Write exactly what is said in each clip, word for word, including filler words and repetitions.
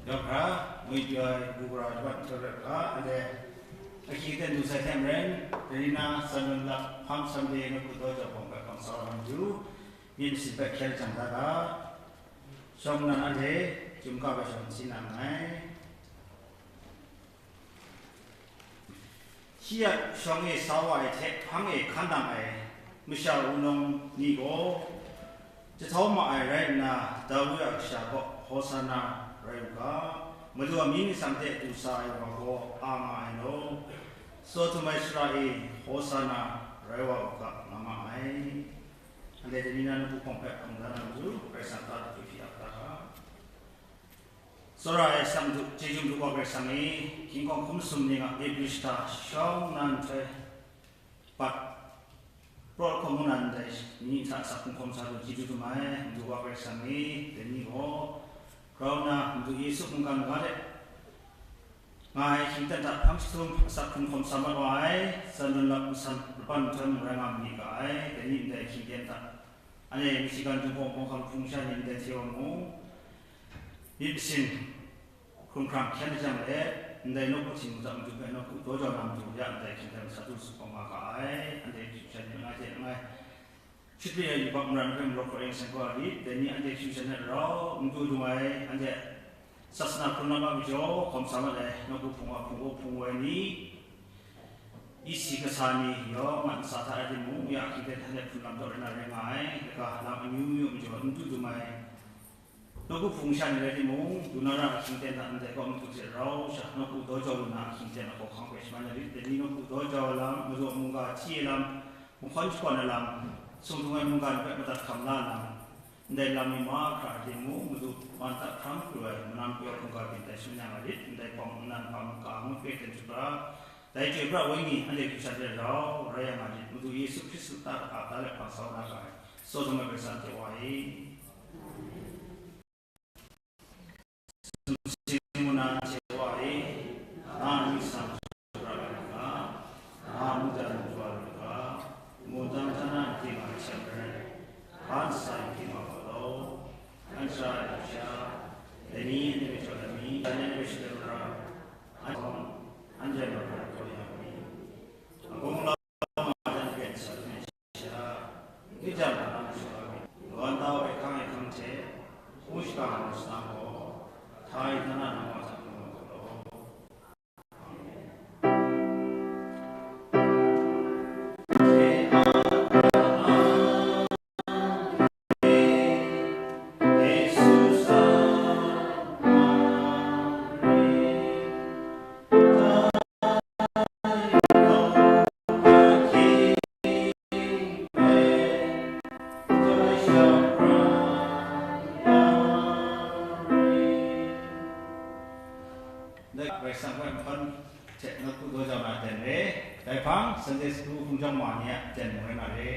Yawng hkra, ngwi pyi ai, bu gara shawng hte rai hkra, anhte ahkying aten du sai hte maren, dai ni na, Tsanlun lap, Palm Sunday, nawku daw jau hpawng hpe hpang sa wa na matu, myit masin hpe hkyen jang da ga, shawng nnan anhte, chyum ga bai shawng n si na nngai. Shi a shawng e sa wa ai hte hpang e hkan nang ai masha wunawng ni gaw, jahtau ma ai rai nna, Dawi a kasha gaw, Hosana rai u ga, Madu a mying ningsang hte du sa ai wa gaw a nga ai law, Sodom ai shara e Hosana rai wa u ga, nga ma ai. Anhte dai ni na nawku hpawng hpe hpang da na matu, Karai Kasang ta hpyi hpyi ap da ga. Tsawra ai Asak Madu, chyeju madu wa Karai Kasang e, hkying hkawng hkum sum ning a Ebri shada shawng nnan nhtoi, bat, Praw Hkawm mung na ndai ni hta asak hkrung hkawm sa lu chyeju dum ai, Madu wa Karai Kasang e, dai ni gaw, grau nna, Madu Yesu mungkan ga de, nga ai ahkying aten hta hpang jahtum asak hkrung hkawm sa mat wa ai, Tsanlun lap nsan laban nhtoi mung rai nga ma ni ga ai, dai ni ndai ahkying aten hta, anhte Michigan Jinghpaw Bawng hkam hkrung sha ni ndai hte wa mung, myit masin hkrung hkrang hkyen lajang let, ndai nawku Htingnu hta matu hpe nawku daw jau na matu ya ndai hkying aten sa du sa hkawm nga ga ai, anhte hkying sha ni langai hte langai, Shut Pyi ai yubak maran hpe marawk hkawt yang seng kau ai lit, dai ni anhte hkying sha ni rau n du dung ai, anhte sasana hkrun lam a majaw hkawm sa mat ai, nawku hpung wa hpung gaw hpung woi ni, isi kasa ni yawng a ntsa hta rai timung, ya ahkying aten hta hte hkrun lam jaw rai na rai nga ai, laga lam amyu myu a majaw n du dung ai, nawku hpung sha ni rai timung, du na ra ahkying aten hta ndai kaw matu hte rau sha, nawku daw jau lu na ahkying aten a hkawhkang hpe shaman ai lit, dai ni nawku daw jau ai lam, madu a mungga hti ai lam, mahkawn shakawn ai lam, sumsing ai mungga ni hpe madat hkam la ai lam, ndai lam mi mahkra rai timung, Madu man hta hkrang pru ai, manam pyaw hkungga byin tai sum yang ai lit, ndai hpawng nnan hpang ka ngut pe ten chyupra, dai Chyoi pra Wenyi anhte hkying sha ni rau rai yang a lit, Madu Yesu Hkristu ta hkra ta let hpang sa wa na ga ai, Sodom ai Karai Kasang hte wa e. Sumsing mung na hte wa e, na a ningsang shapra ai lu ga, na a mungdan jaw ai lu ga, mungdan hta na n ting ai hte maren, hpa ntsa n ting ai wa law, an sha ai lasha, dai ni anhte hpe jaw ai mi, dai ni hpe shadum mara, an, anhte mara ai hkawhkam mi, agung lau ma dan hpe n sa lu ai sha, Ni jang na shawng ai, lawm tau ai hkang ai hkang hte, hpung shaka na shadang gaw, hta e hta na nang wa hta hkrum ai gaw law. Dai Karai Kasang hpe nhpawn hte nawku daw jau na aten re, dai hpang Sunday School hpung jawng ma ni a aten mung rai nga re.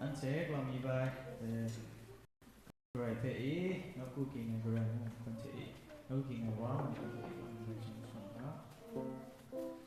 Anhte galaw mi bai, eh, Karai hte e, nawku ging ai Karai ngu ai hkan hte e, nawku ging ai wa ngu ai hkan hte e, ngu ai hkan hte e.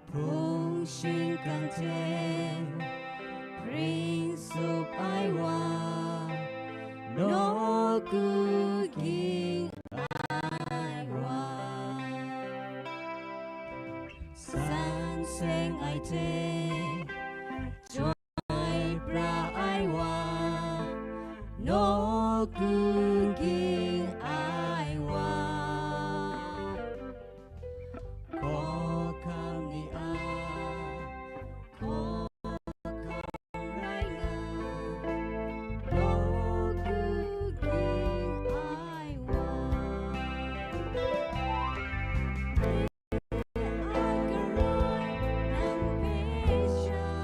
Hpung shingkang hte pring tsup ai wa, nawku ging ai wa, san seng ai hte chyoi pra ai wa, nawku ging ai wa. Hkawhkam ni a hkawhkam rai nga, nawku ging ai wa. A Karai, nang hpe sha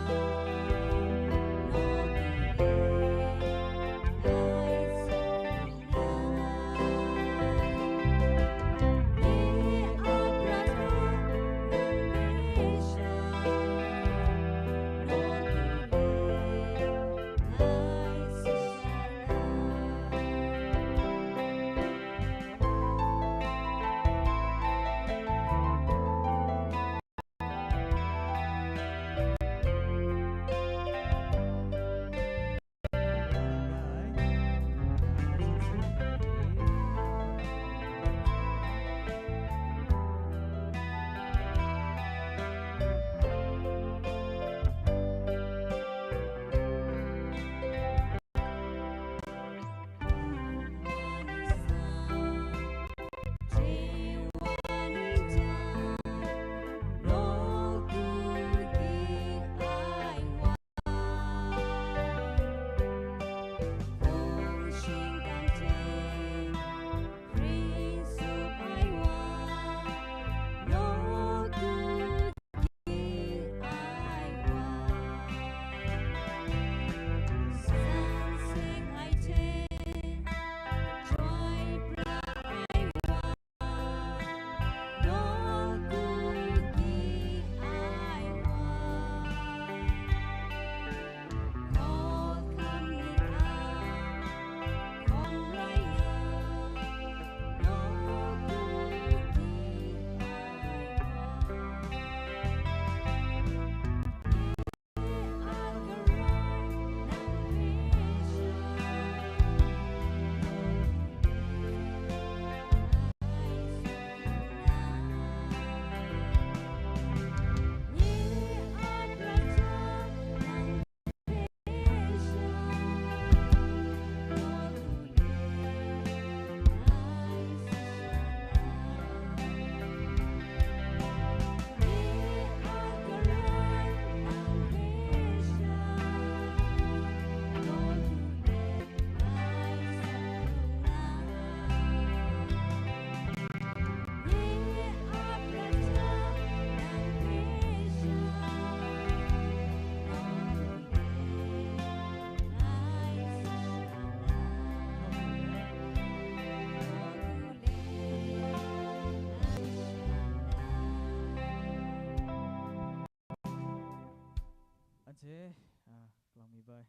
Bai,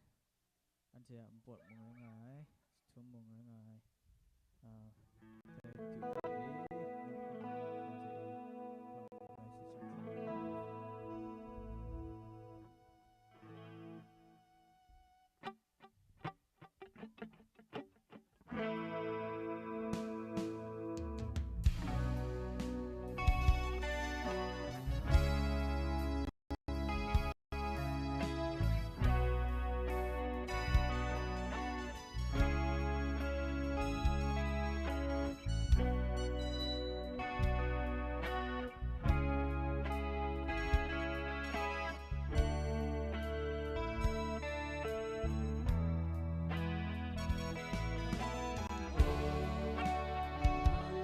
anhte a npawt mung rai nga ai, jahtum mung rai nga ai, ah, dai du hku e, anhte e, hpang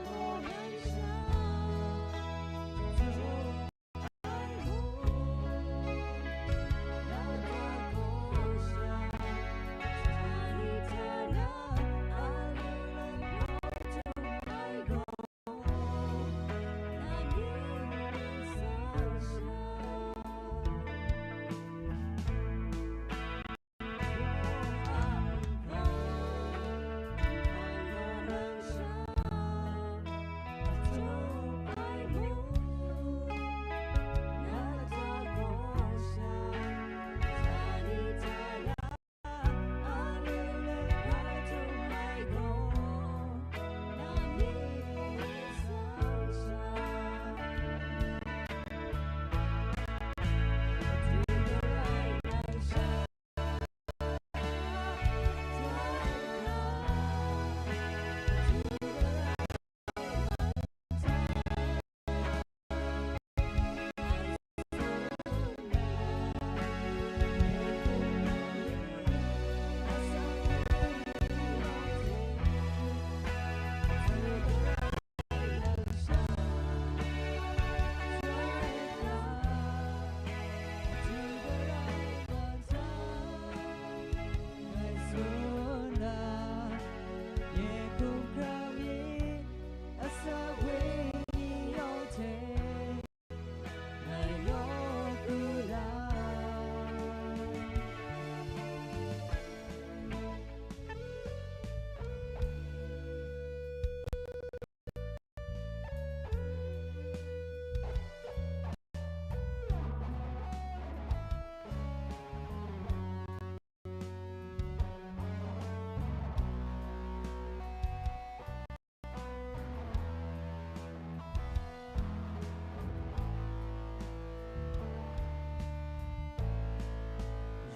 hpang ai shajang hte.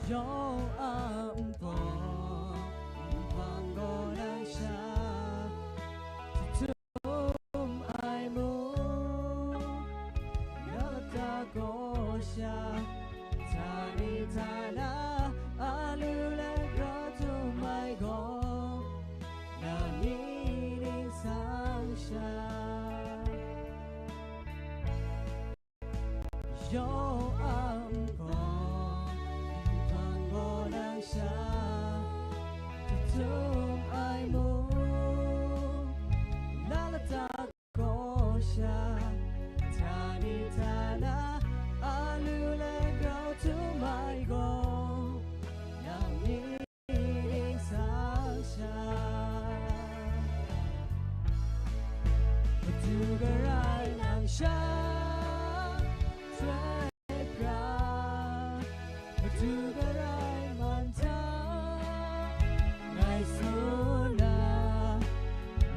Yawng a npawt, npang gaw nang sha, jahtum ai mung, na lata kaw sha, htani htana, alu let grau htum ai gaw, na myi ningsang sha. Yawng a npawt, npang gaw nang sha, jahtum ai mung, na lata kaw sha, htani htana, alu let grau htum ai gaw, nang myi ningsang sha. Madu garai nang sha, Chyoi pra, Madu garai man hta, ngai tsun na,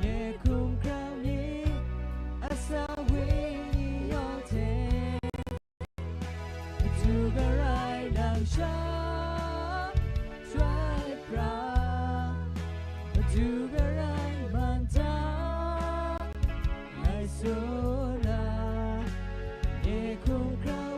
nye hkum hkrang ni, asak wini yawng hte, Madu garai nang sha, Chyoi pra, Madu garai man hta, ngai tsun na, nye hkum hkrang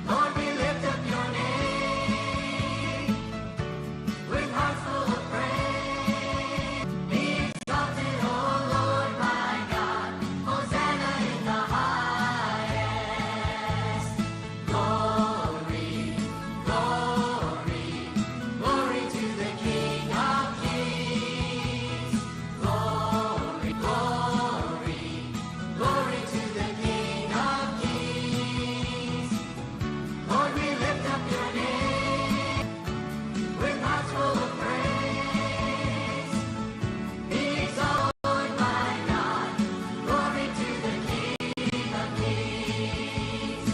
Lord, we lift up your name with hearts full of praise. Be exalted, O Lord my God. Hosanna in the highest. Glory, glory, glory to the King of Kings. Glory, glory, glory to the King of Kings. Lord, we lift up your name with hearts full of praise. Be exalted, my God. Glory to the King of Kings.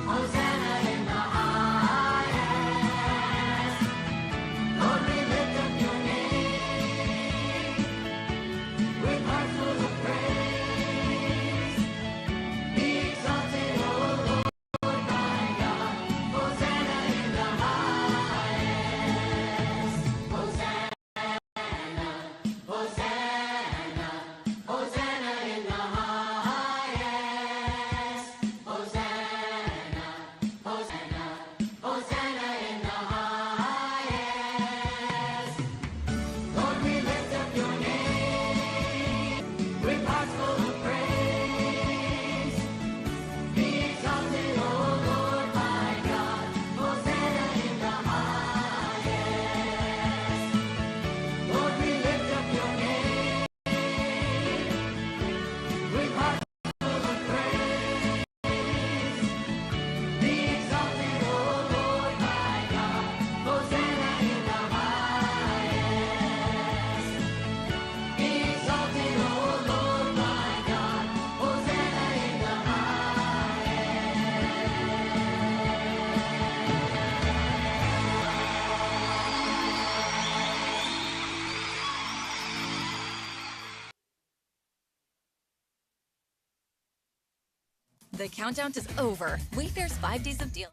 Hosanna in the highest. Lord, we lift up your name with hearts full of praise. Be exalted, O Lord my God. Hosanna in the highest. Lord, we lift up your name with hearts full of praise. Be exalted, O Lord my God. Hosanna in the highest. Be exalted, O Lord my God. Hosanna in the highest. The countdown is over. Wayfair's five days of deal.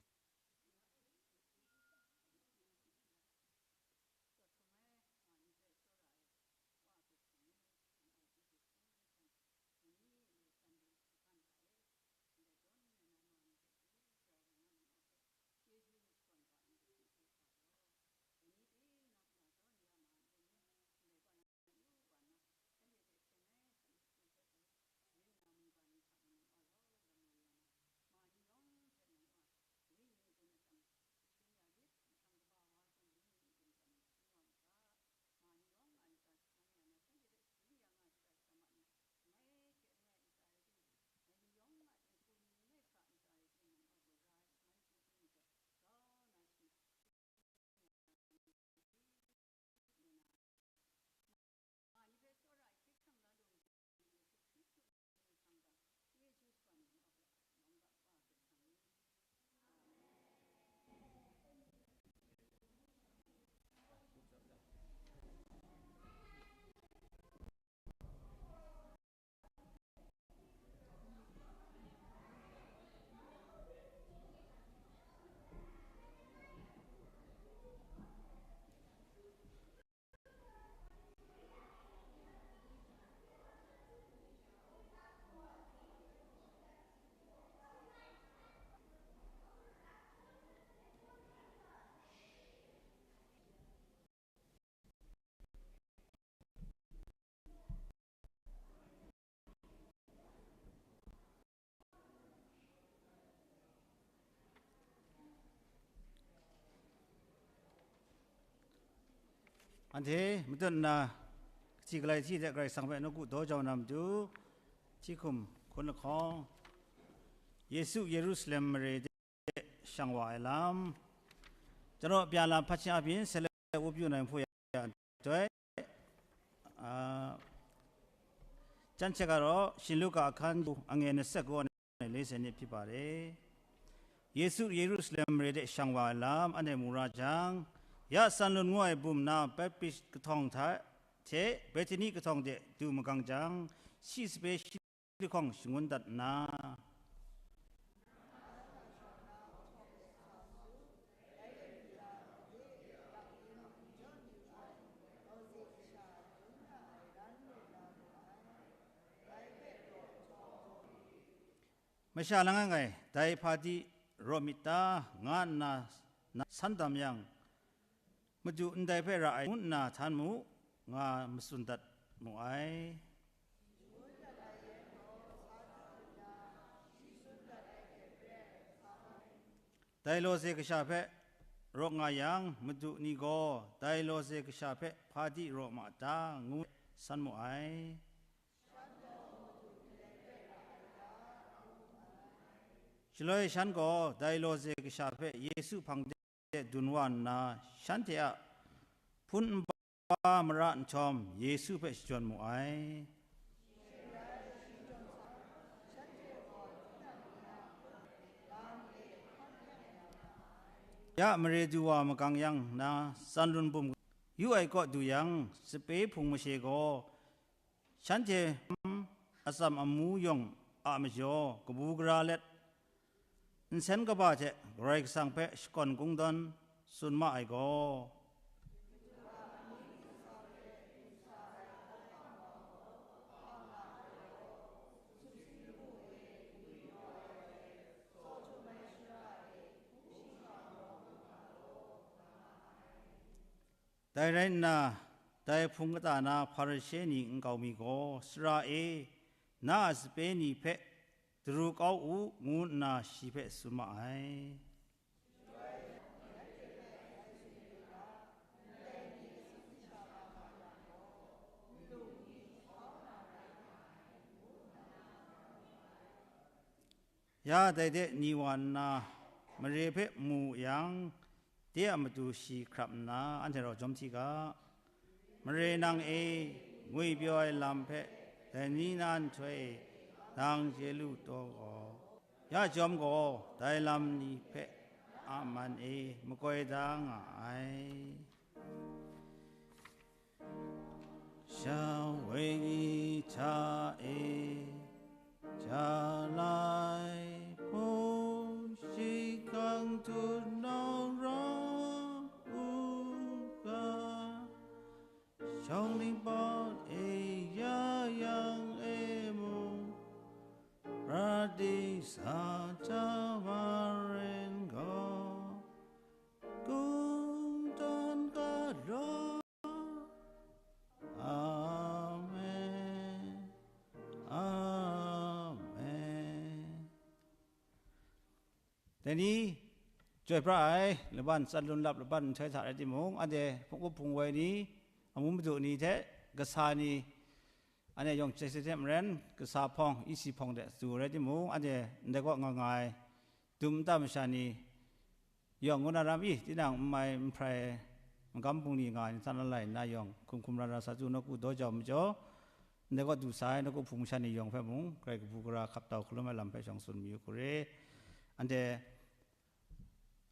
Anhte matut nna, kaji galai hti hte Karai Kasang hpe nawku daw jau na matu, hti hkum hkun lahkawng, Yesu Yerusalem mare de ရှောင်ဝါအလမ် ကျွန်တော်ပြန်လာဖတ်ခြင်းအပြင်ဆက်လက်ဝတ်ပြုနိုင်ဖို့ရန်အတွက်အာကျမ်းချက်ကတော့ရှင်လုကာအခန်းကြီးအငယ်နှစ်ဆယ့်ကိုးနဲ့လေးဆယ်နှစ်ဖြစ်ပါတယ်။ ယေရှုယေရုရှလင်မရေတဲ့ရှောင်ဝါအလမ်အနဲ့မူရချံရစံလွန်ငွေဘုံနာပဲပစ်ကထောင်ထက်ထဲဘဲတနီကထောင်တဲ့ဒူမကန်ချံရှိစပဲရှိ Hkawng shangun dat nna, masha langai ngai, dai hpa di raw myit ta, nga nna na san dam yang, Madu ndai hpe ra ai ngu nna htan mu, nga matsun dat mu ai. Dai lawze kasha hpe raw nga yang, Madu ni gaw dai lawze kasha hpe hpa di raw ma ta, ngu san mu ai. Shaloi shan gaw dai lawze kasha hpe Yesu hpang de dun wa nna, shanhte a hpun npa mara nhtawm Yesu hpe shadawn mu ai. Ya mare du wa magang yang na, tsan lun bum yu ai kaw du yang, sape hpung mashe gaw, shanhte atsam amu yawng a majaw kabu gara let, nsen kaba hte Karai Kasang hpe shakawn kungdawn tsun ma ai gaw, Dai rai nna, dai hpung kata na Hparishe ni nkau mi gaw, "Sara e, na a sape ni hpe daru kau u," ngu nna shi hpe tsun ma ai. Ya dai de ni wa nna, mare hpe mu yang, de a matu shi hkrap nna, anhte rau jawm hti ga. Mare nang e, ngwipyaw ai lam hpe dai ni na nhtoi e nang chye lu taw gaw, ya jawm gaw, dai lam ni hpe a man e makoi da nga ai. Shawng wenyi hta e, ja lai hpung shikang tut nau rawng u ga, shawng ningpawt e ya yang e mung, pradisa hta maren gaw, kungdawn galaw. Amen. Amen. Dai ni, chyoi pra ai, laban tsan lun lap laban nhtoi hta rai timung, anhte hpung up hpung woi ni, amu madu ni hte kasa ni, anhte yawng chyoi sat hte maren, kasa hpawng, isi hpawng de tsu rai timung, anhte ndai kaw nga nga ai, dum nta masha ni, yawng ngu na ram i, tinang n mai n hprai, magam bungli nga ai ni hta na lai nna yawng, hkum hkum ra ra sa tu nawku daw jau majaw, ndai kaw du sa ai nawku hpung masha ni yawng hpe mung, grai kabu gara hkap tau hkalum ai lam hpe shawng tsun mayu hku re. Anhte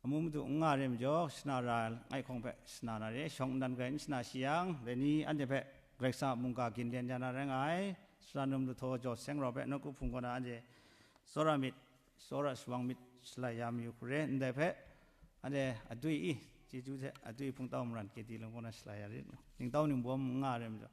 amu madu n nga re majaw, shana ra ai hkawng hpe shana na re, shawng nnan grai n shana shi yang, dai ni anhte hpe Karai Kasang a mungga ginlen ya na rai nga ai, sara num lahtaw jaw seng rau hpe nawku hpung kaw na anhte tsawra myit, tsawra shawang myit shalai ya mayu hku re, ndai hpe anhte adui i, chyeju hte adui hpungtau maran kedi lung kaw na shalai ya rit, ningtau ningbawm n nga re majaw.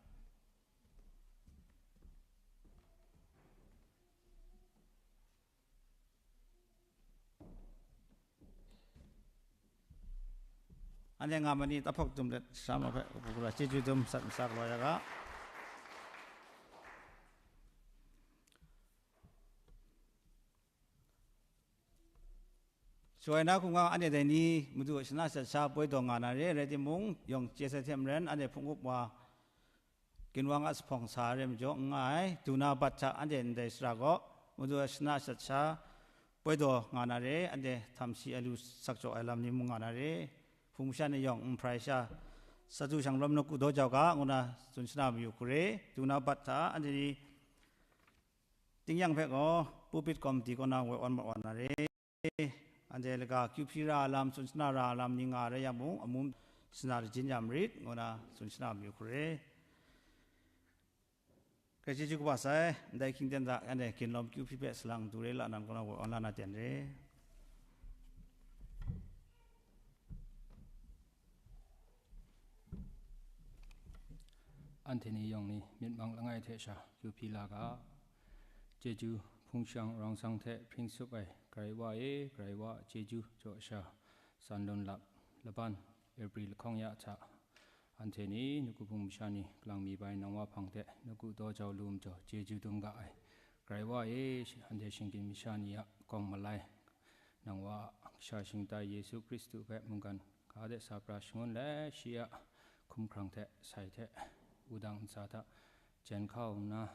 Anhte nga ma ni, tahpawk dum let, sara ma hpe kabu gara chyeju dum sat ntsa galaw ya ga. Shaloi na hkungga anhte dai ni madu shana shat sha poi taw nga na re, rai timung, yawng chye sai hte maren, anhte hpung up wa, ginwang a sa hpawng sa ai re majaw n nga ai, du na bat hta anhte ndai sara gaw, madu shana shat sha poi daw nga na re, anhte htam shi ai lu sak jaw ai lam ni mung nga na re, hpung masha ni yawng n hprai sha, sadu shanglawm nawku daw jau ga, ngu na tsun shana mayu hku re, du na bat hta, anhte ni tingnyang hpe gaw, pulpit committee kaw na woi awn mat wa na re, anhte laga kyu hpyi ra ai lam, tsun shana ra ai lam ni nga rai yang mung, amu shana rajin ya marit, ngu na tsun shana mayu hku re. Grai chyeju kaba sai, ndai hkying ten hta, anhte ginlawm kyu hpyi hpe salang du re la nan kaw na woi awn la na ten re. Anhte ni yawng ni myit mang langai hte sha kyu hpyi la ga. Chyeju hpung shang rau sang hte hpring sup ai Karai Wa e, Karai Wa a chyeju jaw sha, san lun lap laban, April lahkawng ya hta, anhte ni nawku hpung masha ni kalang mi bai nang Wa hpang hte nawku daw jau lu majaw chyeju dum ga ai. Karai Wa e, anhte shinggyim masha ni a kawng malai, nang Wa a Kasha Shingtai Yesu Hkristu hpe mungkan ga de sa pra shangun let, shi a hkumhkrang hte sai hte wudang ntsa hta jen hkau nna,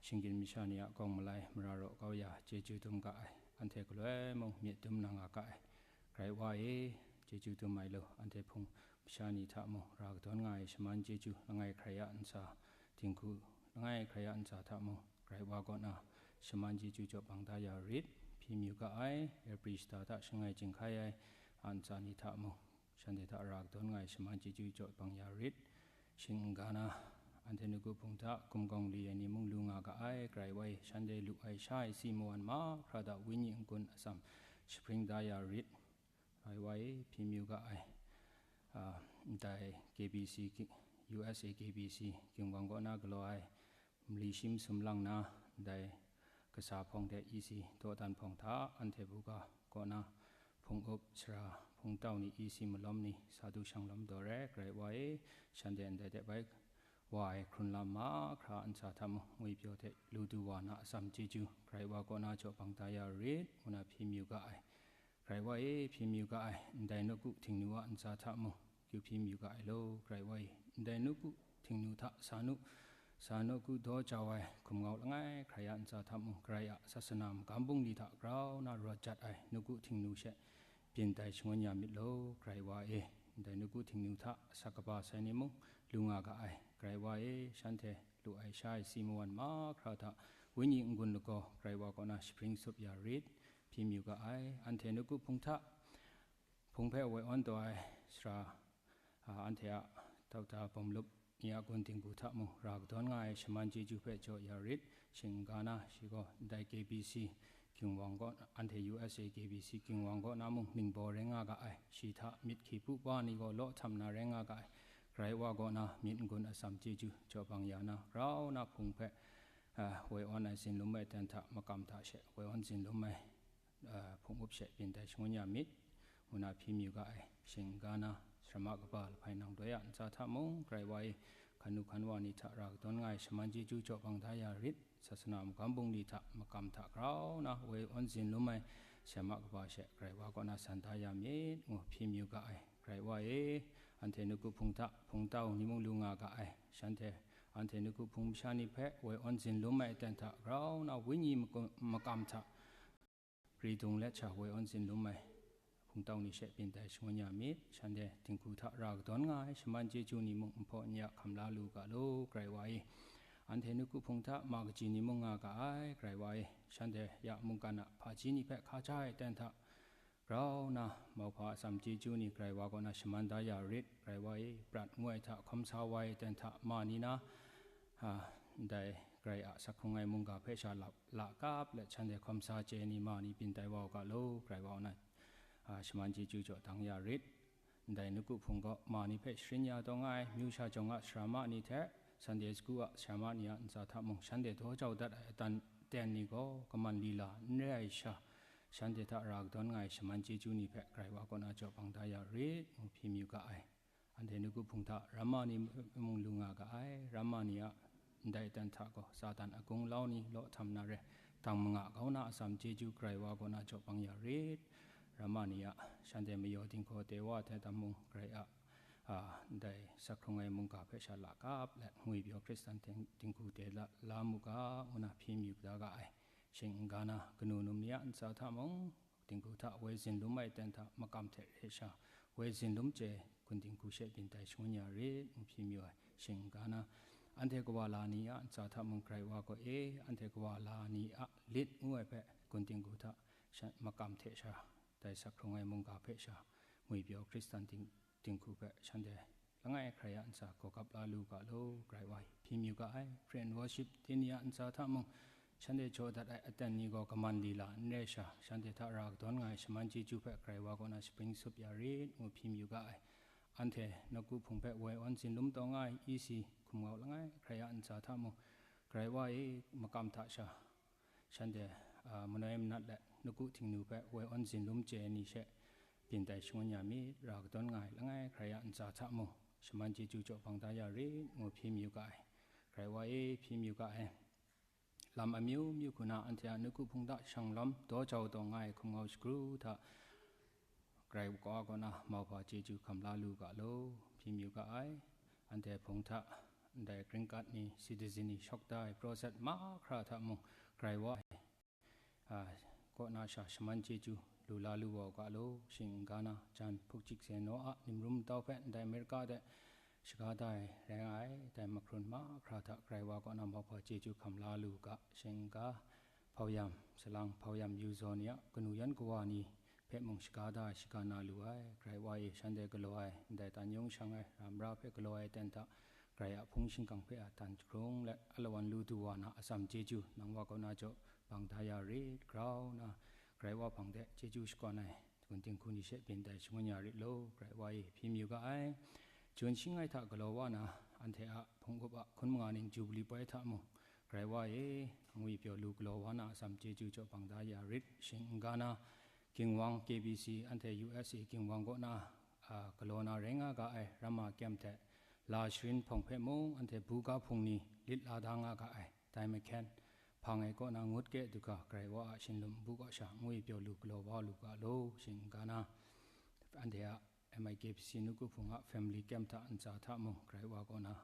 shinggyim masha ni a kawng malai mara raw kau ya chyeju dum ga ai, anhte galoi mung myit dum na nga ga ai. Karai Wa e, chyeju dum ai lu, anhte hpung masha ni hta mung ra kadawn nga ai shaman chyeju langai hkrai a ntsa, dinghku langai hkrai a ntsa hta mung, Karai Wa kaw na shaman chyeju jaw bang da ya rit, hpyi mayu ga ai, April shata hta shangai jinghkai ai a ntsa ni hta mung, shanhte hta ra kadawn nga ai shaman chyeju jaw bang ya rit. Shing n ga na, anhte nawku hpung hta gumgawng li ai ni mung lu nga ga ai, Karai Wa e, shanhte lu ai sha ai si mawan mahkra hta wenyi n-gun atsam shapring da ya rit. Karai Wa e, hpyi mayu ga ai. Ah, ndai K B C, U S A K B C, Ginwang kaw na galaw ai, mali shi masum lang na, ndai kasa hpawng hte E C dawdan hpawng hta, anhte buga kaw na hpung up, sara, hpung tau ni, E C malawm ni, sadu shanglawm daw re, Karai Wa e, shanhte ndai hte bai wa ai hkrun lam mahkra a ntsa hta mung, ngwipyaw hte lu du wa na atsam chyeju, Karai Wa kaw na jaw bang da ya rit, ngu na hpyi mayu ga ai. Karai Wa e, hpyi mayu ga ai, ndai nawku htingnu a ntsa hta mung, kyu hpyi mayu ga ai law, Karai Wa e, ndai nawku htingnu hta sa nu, sa nawku daw jau ai hkum ngau langai hkrai a ntsa hta mung, Karai a sasana magam bungli hta grau na rawt jat ai nawku htingnu she byin tai shangun ya myit law, Karai Wa e, ndai nawku htingnu hta asak kaba sai ni mung lu nga ga ai, Karai Wa e, shanhte lu ai sha ai si mawan mahkra hta wenyi n-gun lagaw, Karai Wa kaw na shapring sup ya rit, hpyi mayu ga ai. Anhte nawku hpung hta, hpung hpe woi awn taw ai sara, a, anhte a daughter bawm lup ni a gun dinghku hta mung ra kadawn nga ai shaman chyeju hpe jaw ya rit. Shing n ga na, shi gaw ndai K B C Ginwang kaw, anhte U S A K B C Ginwang kaw na mung ningbaw rai nga ga ai. Shi hta myit hkyi hpu pa ni gaw law htam na rai nga ga ai. Karai Wa kaw na myit n-gun atsam chyeju jaw bang ya na, grau na hpung hpe, a, woi awn ai zinlum ai ten hta makam hta she woi awn zinlum ai, a, hpung up she byin tai shangun ya myit, ngu na hpyi mayu ga ai. Shing n ga na, sarama kaba lahpai nang doi a ntsa hta mung, Karai Wa e, hkan nu hkan wa ni hta ra kadawn nga ai shaman chyeju jaw bang da ya rit, sasana magam bungli hta makam hta grau na woi awn zinlum ai sarama kaba she Karai Wa kaw na san da ya myit, ngu hpyi mayu ga ai. Karai Wa e, anhte nawku hpung hta hpung tau ni mung lu nga ga ai, shanhte, anhte nawku hpung masha ni hpe woi awn zinlum ai ten hta grau na wenyi maku-, makam hta ri dung let sha woi awn zinlum ai hpung tau ni she byin tai shangun ya myit, shanhte dinghku hta ra kadawn nga ai shaman chyeju ni mung nhpaw n ya hkam la lu ga law, Karai Wa e, anhte nawku hpung hta ma kaji ni mung nga ga ai, Karai Wa e, shanhte ya mungkan a hpaji ni hpe hkaja ai ten hta grau na, mauhpa atsam chyeju ni Karai Wa kaw na shaman da ya rit, Karai Wa e, prat ngu ai hta hkawm sa wa ai ten hta ma ni na, a, ndai Karai a sak hkrung ai mungga hpe sha la, la kap let shanhte hkawm sa chye ni ma ni byin tai wa u ga law, Karai Wa kaw na, a, shaman chyeju jaw dang ya rit. Ndai nawku hpung gaw ma ni hpe sharin ya taw nga ai, myu sha jawng a sarama ni hte, Sunday school a sarama ni a ntsa hta mung shanhte daw jau dat ai aten ten ni gaw kaman lila n re ai sha, shanhte hta ra kadawn nga ai shaman chyeju ni hpe Karai Wa kaw na jaw bang da ya rit, ngu hpyi mayu ga ai. Anhte nawku hpung hta ramma ni mung lu nga ga ai, ramma ni a ndai aten hta gaw Satan a gunglau ni law htam na re, dang manga kau na atsam chyeju Karai Wa kaw na jaw bang ya rit. Ramma ni a shanhte mayaw dinghkaw te wa hte tam mung, Karai a, a, ndai sak hkrung ai mungga hpe sha lakap let ngwipyaw Hkristan ting-, dinghku te la, la mu ga, ngu na hpyi mayu da ga ai. shing n-ga na, kanu num ni a ntsa hta mung, dinghku hta woi zin lum ai ten hta makam hte re sha, woi zin lum chye gun dinghku she byin tai shangun ya rit, ngu hpyi mayu ai. Shing n-ga na, anhte kawa la ni a ntsa hta mung Karai Wa kaw e, anhte kawa la ni a lit ngu ai hpe gun dinghku hta sha, makam hte sha, dai sak hkrung ai mungga hpe sha, ngwipyaw Hkristan ding, dinghku hpe shanhte langai hkrai a ntsa gaw gap la lu ga law, Karai Wa e hpyi mayu ga ai. Praise and worship team ni a ntsa hta mung, shanhte jaw dat ai aten ni gaw kaman lila n re sha, shanhte hta ra kadawn nga ai shaman chyeju hpe Karai Wa kaw na shapring sup ya rit, ngu hpyi mayu ga ai. Anhte nawku hpung hpe woi awn zin lum taw nga ai E C hkumngau langai hkrai a ntsa hta mung, Karai Wa e makam hta sha, shanhte, a, manoi manat let nawku htingnu hpe woi awn zin lum chye ai ni she byin tai shangun ya myit, ra kadawn nga ai langai hkrai a ntsa hta mung, shaman chyeju jaw bang da ya rit, ngu hpyi mayu ga ai. Karai Wa e hpyi mayu ga ai. Lam amyu myu hku na anhte a nawku hpung hta shanglawm daw jau taw nga ai hkumngau shagru hta, Karai Wa kaw na mauhpa chyeju hkam la lu ga law, hpyi mayu ga ai. Anhte hpung hta ndai green card ni, citizen ni shawk da ai process mahkra hta mung, Karai Wa e, a, kaw na sha shaman chyeju lu la lu wa u ga law, shing n-ga na, jan hpuk chik se naw a nimrum tau hpe ndai Amerika de shaga da ai rai nga ai, dai mahkrun mahkra hta Karai Wa kaw na mauhpa chyeju hkam la lu ga, shing n-ga, hpauyam, salang hpauyam yu zaw ni a kanu yan kawa ni hpe mung shaga da ai, shaga na lu ai, Karai Wa e shanhte galaw ai, ndai tan yung shang ai, ramra hpe galaw ai ten hta, Karai a hpung shingkang hpe a tan jahkrung let, alawan lu du wa na atsam chyeju, nang Wa kaw na jaw bang da ya rit, grau na, Karai Wa hpang de chyeju shakawn ai, gun dinghku ni she byin tai shangun ya rit law, Karai Wa e hpyi mayu ga ai. Jun shi ngai hta galaw wa na, anhte a hpung up a hkun manga ning Jubili poi hta mung, Karai Wa e, ngwipyaw lu galaw wa na atsam chyeju jaw bang da ya rit, shing n-ga na, Ginwang K B C, anhte U S A Ginwang kaw na, a, galaw na rai nga ga ai Rama kyem hte, la sharin hpawng hpe mung anhte buga hpung ni lit la da nga ga ai, dai mahkyen, hpang e kaw na ngut keh du ga, Karai Wa a shinlum npu kaw sha ngwipyaw lu galaw wa lu ga law, shing n-ga na, anhte a M I K B C nawku hpung a family kyem hta ntsa hta mung, Karai Wa kaw na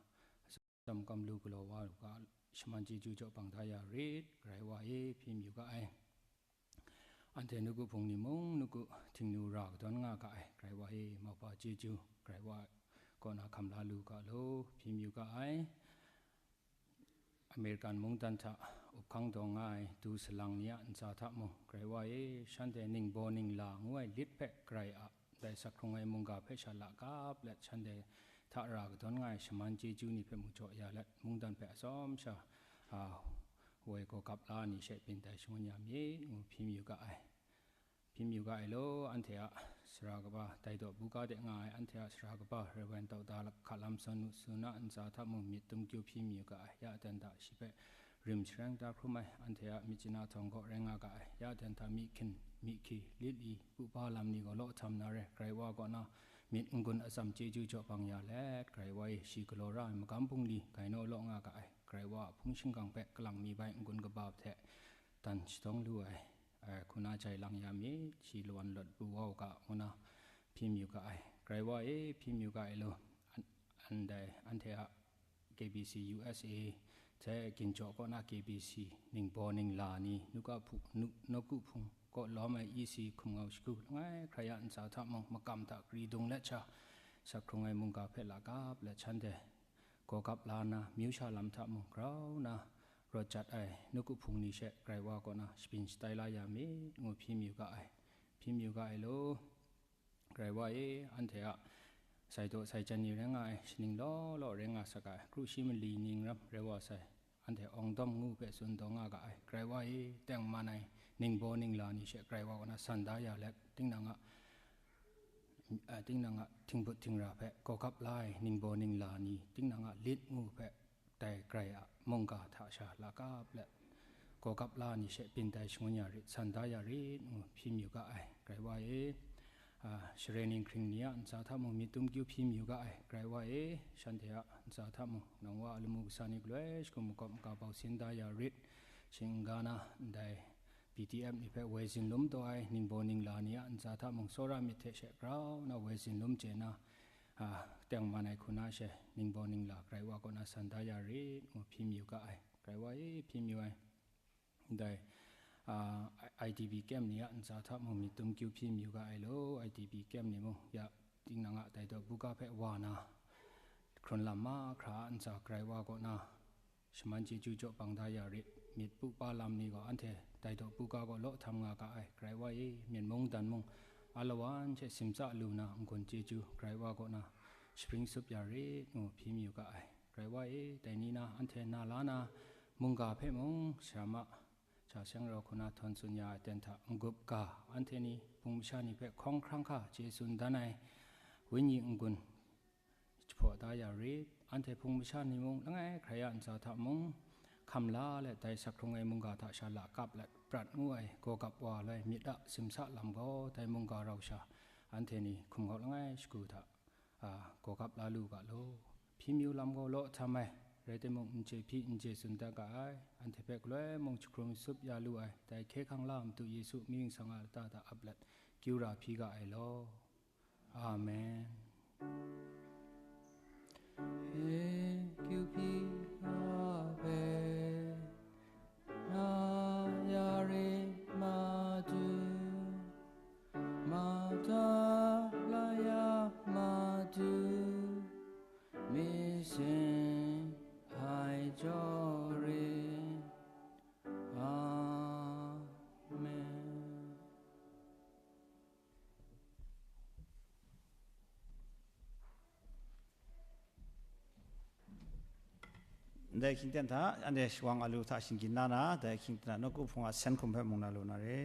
atsam kam lu galaw wa lu ga, shaman chyeju jaw bang da ya rit, Karai Wa e hpyi mayu ga ai. Anhte nawku hpung ni mung, nawku htingnu ra kadawn nga ga ai, Karai Wa e mauhpa chyeju, Karai Wa kaw na hkam la lu ga law, hpyi mayu ga ai. American mungdan hta up hkang taw nga ai du salang ni a ntsa hta mung, Karai Wa e shanhte ningbaw ningla ngu ai lit hpe Karai a dai sak hkrung ai mungga hpe sha lakap let, shanhte hta ra kadawn nga ai shaman chyeju ni hpe mung jaw ya let, mungdan hpe atsawm sha, a, woi gaw gap la ni she byin tai shangun ya myit, ngu hpyi mayu ga ai. Hpyi mayu ga ai law, anhte a sara kaba, Dai Daw buga de nga ai anhte a sara kaba, Rev. Dauda Hka Lam Sawn Nu Suna ntsa hta mung myit tum kyu hpyi mayu ga ai. Ya dan hta shi hpe rim shareng ta hkrum ai, anhte a myit chana htawng gaw rai nga ga ai. Ya dan hta myi hkin, myi hki, lit li, pupa lam ni gaw law htam na re, Karai Wa kaw na myit n-gun atsam chyeju jaw bang ya let, Karai Wa e shi galaw ra ai magam bungli gai naw law nga ga ai. Karai Wa a hpung shingkang hpe kalang mi bai n-gun kaba hte dan shatawng lu ai, ai, hku na jai lang ya myit, shi lawan lawt pru wa u ga, ngu na hpyi mayu ga ai. Karai Wa e hpyi mayu ga ai law, an-, ndai anhte a K B C U S A hte Ginjaw kaw na K B C ningbaw ningla ni, nuka hpu-, nu-, nawku hpung kaw lawm ai E C hkumngau shagu langai hkrai a ntsa hta mung, makam hta gari dung let sha, sak hkrung ai mungga hpe lakap let shanhte gaw gap la nna, myu sha lam hta mung grau na rawt jat ai nawku hpung ni she Karai Wa kaw na shabyin shatai la ya myit, ngu hpyi mayu ga ai. Hpyi mayu ga ai law, Karai Wa e, anhte a sai daw sai jan ni rai nga ai, shaning law law rai nga saga ai, kru shi mali ning ram rai wa sai, anhte awng dawm ngu hpe tsun taw nga ga ai, Karai Wa e, tengman ai ningbaw ningla ni she Karai Wa kaw na san da ya let, tinang a, a, tinang a htingbut htingra hpe gaw gap la ai ningbaw ningla ni, tinang a lit ngu hpe dai Karai a mungga hta sha lakap let, gaw gap la ni she byin tai shangun ya rit, san da ya rit, ngu hpyi mayu ga ai, Karai Wa e. A, share ning hkring ni a ntsa hta mung myit tum kyu hpyi mayu ga ai, Karai Wa e, shanhte a ntsa hta mung, nang Wa a lamu kasa ni galoi shagu makawp maga bau sin da ya rit, shing n-ga na, ndai B D F ni hpe woi zin lum taw ai ningbaw ningla ni a ntsa hta mung, tsawra myit hte she grau na woi zin lum chye na, a, tengman ai hku na she ningbaw ningla Karai Wa kaw na san da ya rit, ngu hpyi mayu ga ai, Karai Wa e, hpyi mayu ai. Ndai a, I D P camp ni a ntsa hta mung myit dum kyu hpyi mayu ga ai law, I D P camp ni mung ya tinang a dai daw buga hpe wa na, hkrun lam mahkra a ntsa Karai Wa kaw na shaman chyeju jaw bang da ya rit. Myit pu pa lam ni gaw anhte dai daw buga gaw law htam nga ga ai. Karai Wa e, myen mung dan mung, alawan hte simtsa lu na n-gun chyeju Karai Wa kaw na shapring sup ya rit ngu hpyi mayu ga ai. Karai Wa e, dai ni na anhte na la na mungga hpe mung, sara ma, sha seng rau hku na htawn tsun ya ai aten hta n-gup ga, anhte ni hpung masha ni hpe hkawng hkrang hka chye tsun dan ai Wenyi n-gun jahpaw da ya rit. Anhte hpung masha ni mung langai hkrai a ntsa hta mung hkam la let, dai sak hkrung ai mungga hta sha lakap let prat ngu ai gaw gap wa loi myit a simsa lam gaw, dai mungga rau sha anhte ni hkum gau langai shagu hta, a, gaw gap la lu ga law. Hpyi mayu lam gaw law htam ai, rai timung, n chye hpyi, n chye tsun dat ga ai, anhte hpe galoi mung jahkrum sup ya lu ai, dai hkye hkrang la Madu Yesu mying sang a lata hta ap let, kyu ra hpyi ga ai law. Amen. Kyu hpyi ga hpe, na ya re Madu, mada la ya Madu, mi sin ai jaw re. Amen. Ndai hkying ten hta, anhte shawang alu hta shinggyim na na, dai hkying ten hta nawku hpung a sen hkum hpe mung na lu na re.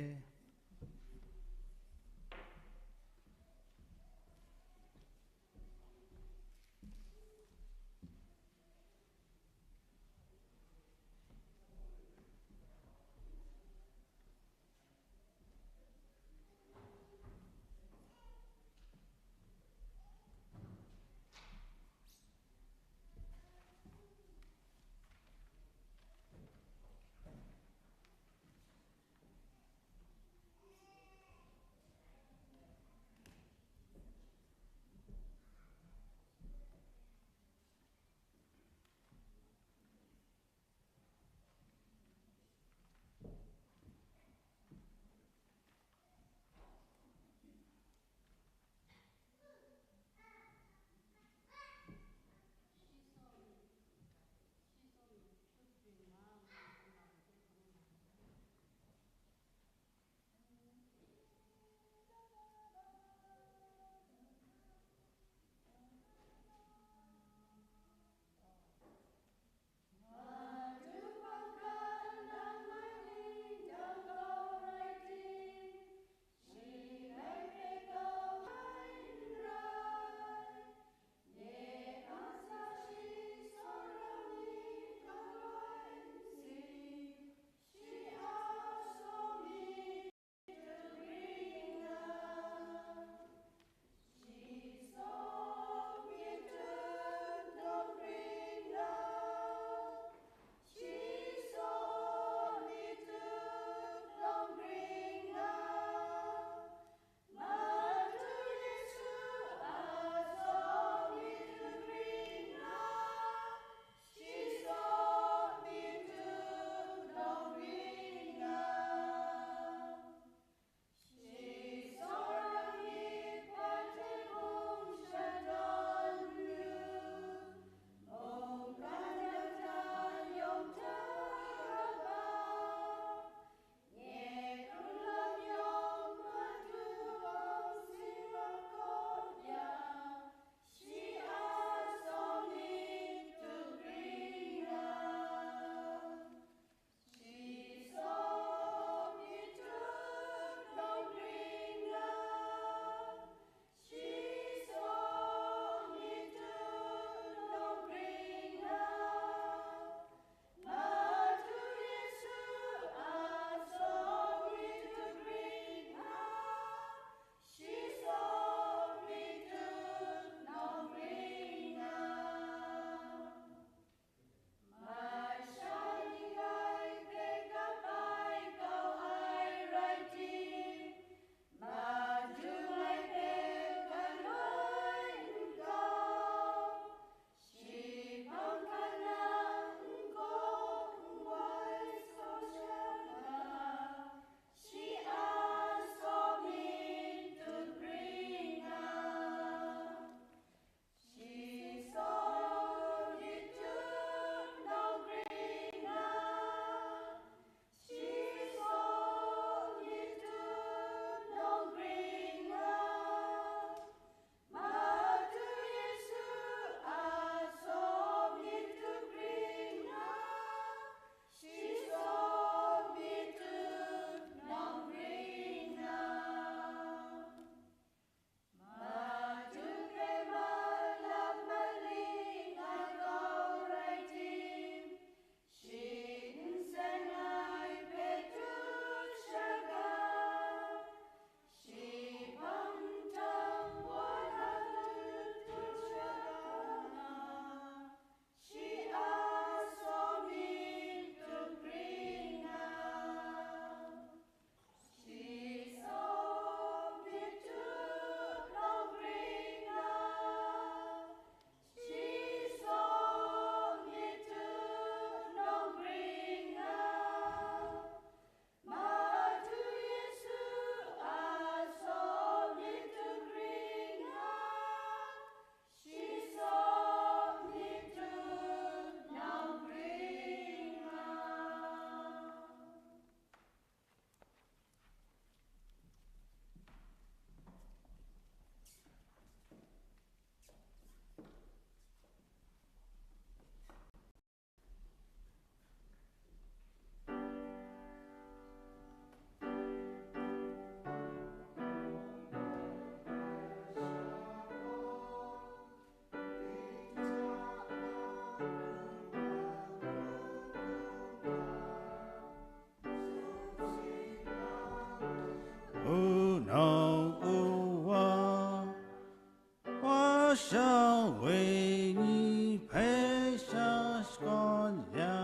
Sha woi ni hpe sha shakawn ya.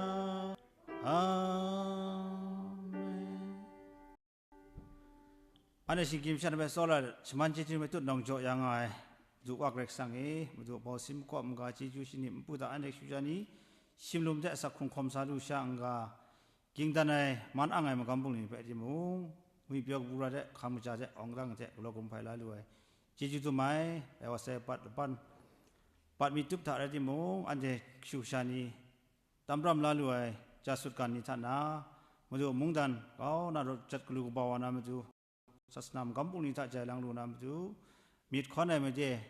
Amen. Anhte shinggyim shan hpe tsawra, shaman chyeju hpe tutnawng jaw ya nga ai Madu Wa Karai Kasang e, Madu Bawsin Makawp N-ga chyeju shani npu hta anhte kashu sha ni, shimlum hte asak hkrung hkawm sa lu sha n-ga, ging dan ai, man ang ai magam bungli ni hpe timung, ngwi pyaw kabu ra hte, hkam kaja hte, awng dang hte, galaw gumhpai la lu ai, chyeju dum ai, dai wa sai pat laban, pat mi tup hta rai timung, anhte kashu kasha ni, tam pram la lu ai, ja sut gan ni hta na, Madu mungdan, grau na rawt jat galu kaba wa na matu, sasana magam bungli hta jai lang lu na matu, myit hkawn ai made,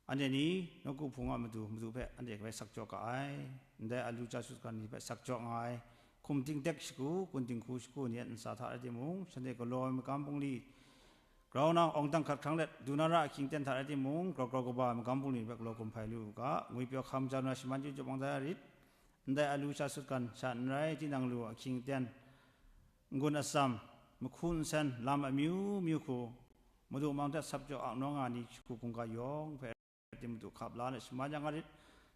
anhte ni nawku hpung a matu, Madu hpe anhte grai sak jaw ga ai. Ndai alu ja sut gan ni hpe sak jaw nga ai, hkum ting dek shagu, kun ting hku shagu ni a ntsa hta rai timung, shanhte galaw ai magam bungli, grau na awng dang hkat hkrang let, du na ra ahkying ten hta rai timung, grau grau kaba ai magam bungli ni hpe galaw gumhpai lu u ga, ngwi pyaw hkam ja na shaman chyeju bang da ya rit. Ndai alu ja sut gan sha n rai, tinang lu ahkying ten, n-gun atsam, mahku nsen, lam amyu myu hku, Madu mang hte sap jaw ap nawng nga ni shagu hkungga yawng hpe, rai timung, Madu hkap la na shaman ya nga rit.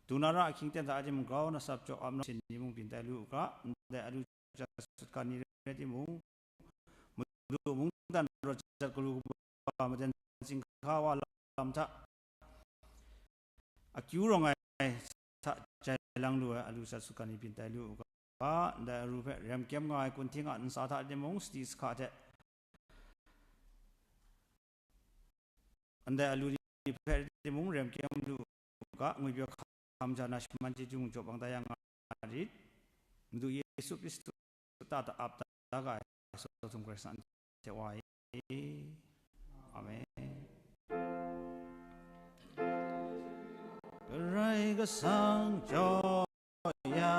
Du na ra ahkying ten hta rai timung, grau na sap jaw ap nawng sin ni mung byin tai lu u ga, ndai alu ja sut gan ni rai timung, Madu mungdan rawt jat galu kaba madan zinghka wa lam hta, akyu rawng ai hta jai lang lu ai alu ja sut gan ni byin tai lu u ga, ndai alu hpe rem kyem nga ai kunhting a ntsa hta timung, sadi sahka hte, ndai alu ni hpe rai timung, rem kyem lu u ga, ngwi pyaw hkam ja na shaman chyeju jaw bang da ya nga rit. Madu Yesu Hkristu ta da ap da ga ai Sawt Htum Karai Kasang hte wa e. Amen. Karai Kasang jaw ya,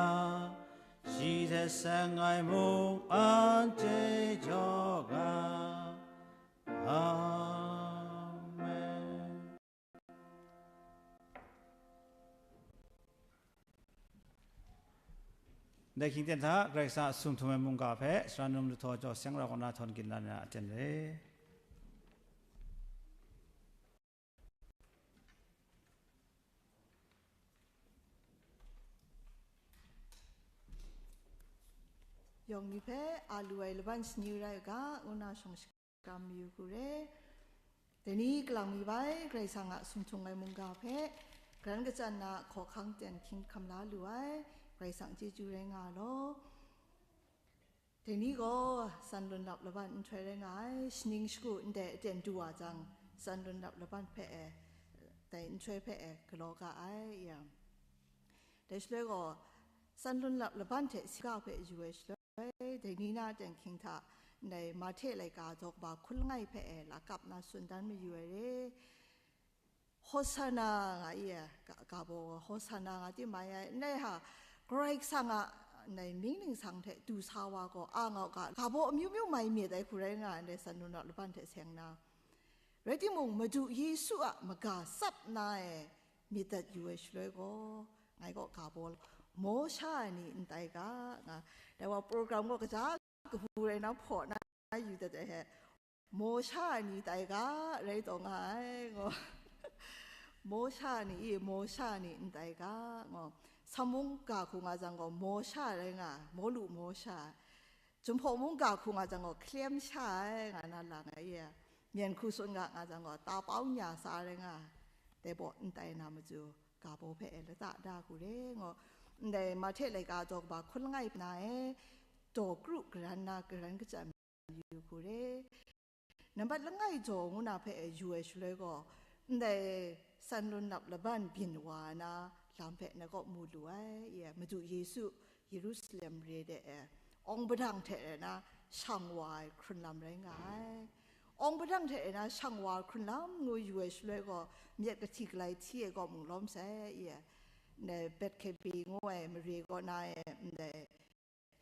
shi hte seng ai mung anhte jaw ga. Amen. Ndai hkying ten hta, Karai Kasang a sum htum ai mungga hpe, sara num lahtaw jaw seng rau kaw na htawn ginlan ai aten re. Yawng ni hpe a lu ai laban shani rai u ga, ngu na shawng shakram mayu hku re. Dai ni kalang mi bai, Karai Kasang a sum htum ai mungga hpe, garan kachyan na hkawhkang ten hkying hkam la lu ai, Karai Kasang chyeju rai nga law. Dai ni gaw san lun lap laban nhtoi rai nga ai, shaning shagu ndai aten du wa jang, san lun lap laban hpe e, dai nhtoi hpe e galaw ga ai, ya. Dai shaloi gaw, san lun lap laban hte sika hpe yu ai shaloi, dai ni na aten hkying hta, ndai Mahte laika daw kaba hkun langai hpe e lakap na tsun dan mayu ai re. Hosana nga i e, ga, ga baw, Hosana nga tim mai ai, ndai ha, Karai Kasang a, ndai mying ningsang hte du sa wa gaw, a ngau ga, ga baw amyu myu mai myit ai hku rai nga ai, ndai san lun lap laban hte seng na. Rai timung, Madu Yesu a maga tsap na e myit dat yu ai shaloi gaw, ngai gaw ga baw, maw sha ai ni n tai ga, nga, dai wa program gaw kaja kabu rai na hpaw na yu dat ai hte, maw sha ai ni tai ga, rai taw nga ai, ngaw. Maw sha ai ni i, maw sha ai ni n tai ga, ngaw. Sam mung ga hku nga jang gaw, maw sha ai rai nga ai, maw lu maw sha ai. Jinghpaw mung ga hku nga jang gaw, hkalem sha ai, nga na lang ai, i. Myen hku tsun ga nga jang gaw, ta pau nya sa ai rai nga ai. Dai baw, n tai na matu, ga baw hpe e lata da hku re, ngaw. Ndai Mahte laika daw kaba hkun langai na e, daw kru garan na garan kachyan yu hku re. Nambat langai jaw ngu na hpe yu ai shaloi gaw, ndai san lun lap laban byin wa na lam hpe na kaw mu lu ai, ya, Madu Yesu Yerusalem re de e, awng padang hte re na shang wa ai hkrun lam rai nga ai. Awng padang hte re na shang wa ai hkrun lam ngu yu ai shaloi gaw, myit kahti galai hti ai kaw mung lawm sai, ya, ndai Bethkebe ngu ai mare kaw na e, ndai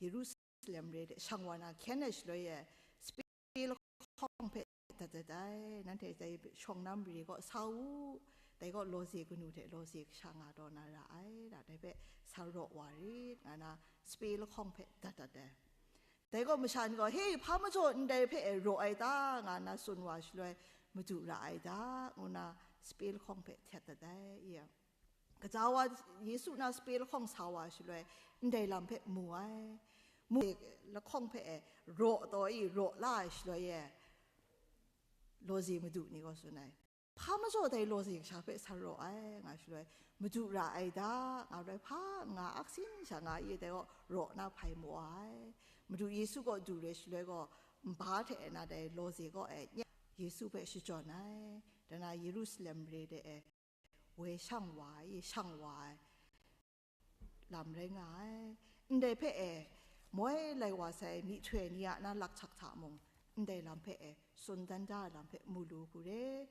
Yerusalem re de shang wa na hkyen ai shaloi e, sape lahkawng hpe dat dat ai, nanhte dai shawng na mare kaw sa u, dai kaw lawze kanu hte lawze kasha nga taw na ra ai, da, dai hpe sa raw wa rit, nga na sape lahkawng hpe dat dat ai. Dai kaw masha ni gaw, "He, hpa majaw ndai hpe e raw ai ta?" nga na tsun wa shaloi, Madu ra ai da, ngu na sape lahkawng hpe htet dat ai, iya. Kaja wa Yesu na sape lahkawng sa wa shaloi, ndai lam hpe mu ai. Mu lahkawng hpe e, raw taw i, raw la ai shaloi e, lawze madu ni gaw tsun ai. Hpa majaw dai lawze kasha hpe sa raw ai, nga shaloi, madu ra ai da, nga rai hpa nga aksin sha nga i dai gaw raw na hpai mu ai. Madu Yesu gaw du re shaloi gaw, nba hte na dai lawze gaw e, Yesu hpe shajawn ai. Dai na Yerusalem re de e, woi shang wa ai, shang wa ai lam rai nga ai. Ndai hpe e, moi lai wa sai myihtoi ni a na lakchak hta mung, ndai lam hpe e, tsun dan da ai lam hpe mu lu hku re.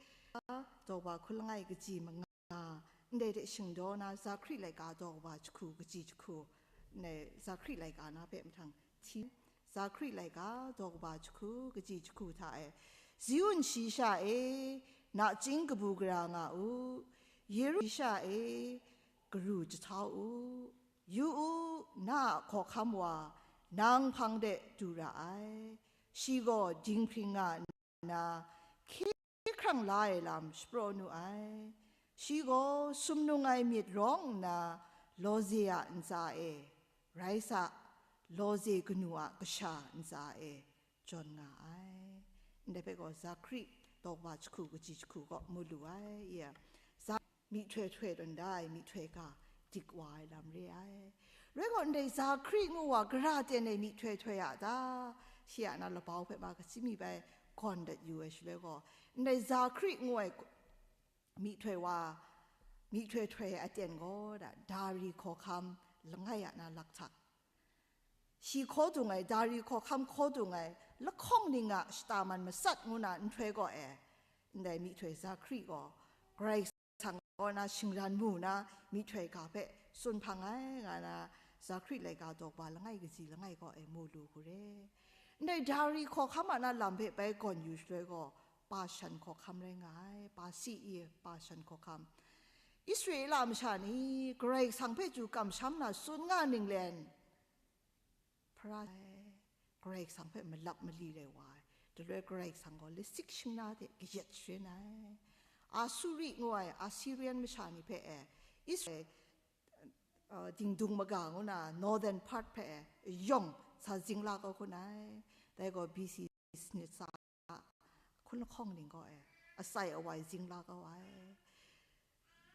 Daw ba hku langai kaji manga, ndai hte shingdaw na, Zakari laika daw ba jahku kaji jahku, ndai Zakari laika na hpe mahtang hti, Zakari laika daw ba jahku kaji jahku hta e, Ziun shayi sha e, nachying kabu gara nga u, Yeru shayi sha e, karu jahtau u. Yu u, na a hkawhkam wa, nang hpang de du ra ai. Shi gaw dinghpring nga nna, hkye hkrang la ai lam shapraw nu ai. Shi gaw sumnung ai myit rawng nna, lawze a ntsa e, rai sa, lawze kanu a kasha ntsa e, jawn nga ai. Ndai hpe gaw Zakari daw wa jahku kaji jahku kaw mu lu ai, iya. Za-, myihtoi htoi tawn da ai myihtoi ga dik wa ai lam re ai. Rai gaw, ndai Zakari ngu wa gara ten e myihtoi htoi a ta? Shi a na labau hpe ma kasi mi bai gawn dat yu ai shaloi gaw, ndai Zakari ngu ai myihtoi wa, myihtoi htoi aten gaw da, Dari hkawhkam langai a na lakchak. Shi hkaw dung ai, Dari hkawhkam hkaw dung ai, lahkawng ning a shata man matsat ngu na nhtoi gaw e, ndai myihtoi Zakari gaw, Karai Kasang kaw na shingran mu na myihtoi ga hpe tsun hpang ai, nga na Zakari laika daw ba langai kaji langai gaw e mu lu hku re. Ndai Dari hkawhkam a na lam hpe bai gawn yu shaloi gaw, Bashan hkawhkam rai nga ai, Basi i Bashan hkawhkam. Israela masha ni Karai Kasang hpe chyu kamsham na tsun nga ninglen, hpara ai, Karai Kasang hpe malap mali lai wa ai, daloi Karai Kasang gaw lasik shingna hte kayat sharin ai. Asuri ngu ai Assyrian masha ni hpe e, Israel, uh, dingdung maga ngu na northern part hpe e yawng sa zing la kau hkun ai. Dai gaw B C sanit sa hkun lahkawng ning gaw e, atsai awai zing la kau ai.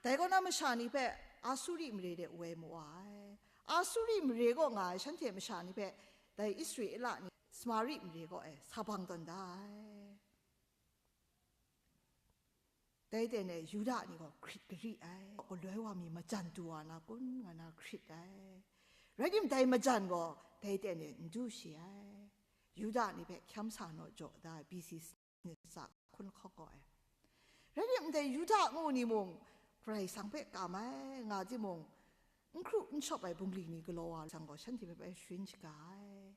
Dai kaw na masha ni hpe Asuri mare de woi ma wa ai. Asuri mare kaw nga ai shanhte masha ni hpe dai Israela ni Samari mare kaw e sa bang tawn da ai. Dai ten e Yuda ni gaw hkrit gari ai, galoi wa mi majan du wa na kun nga na hkrit ai. Rai tim, dai majan gaw dai ten e n du shi ai. Yuda ni hpe hkyam sa naw jaw da ai B C sanit sa hkun lahkawng gaw e. Rai tim, ndai Yuda ngu ni mung Karai Kasang hpe kam ai nga timung, n hkru n shawp ai bungli ni galaw wa ai gaw shanhte hpe bai sharin shaga ai.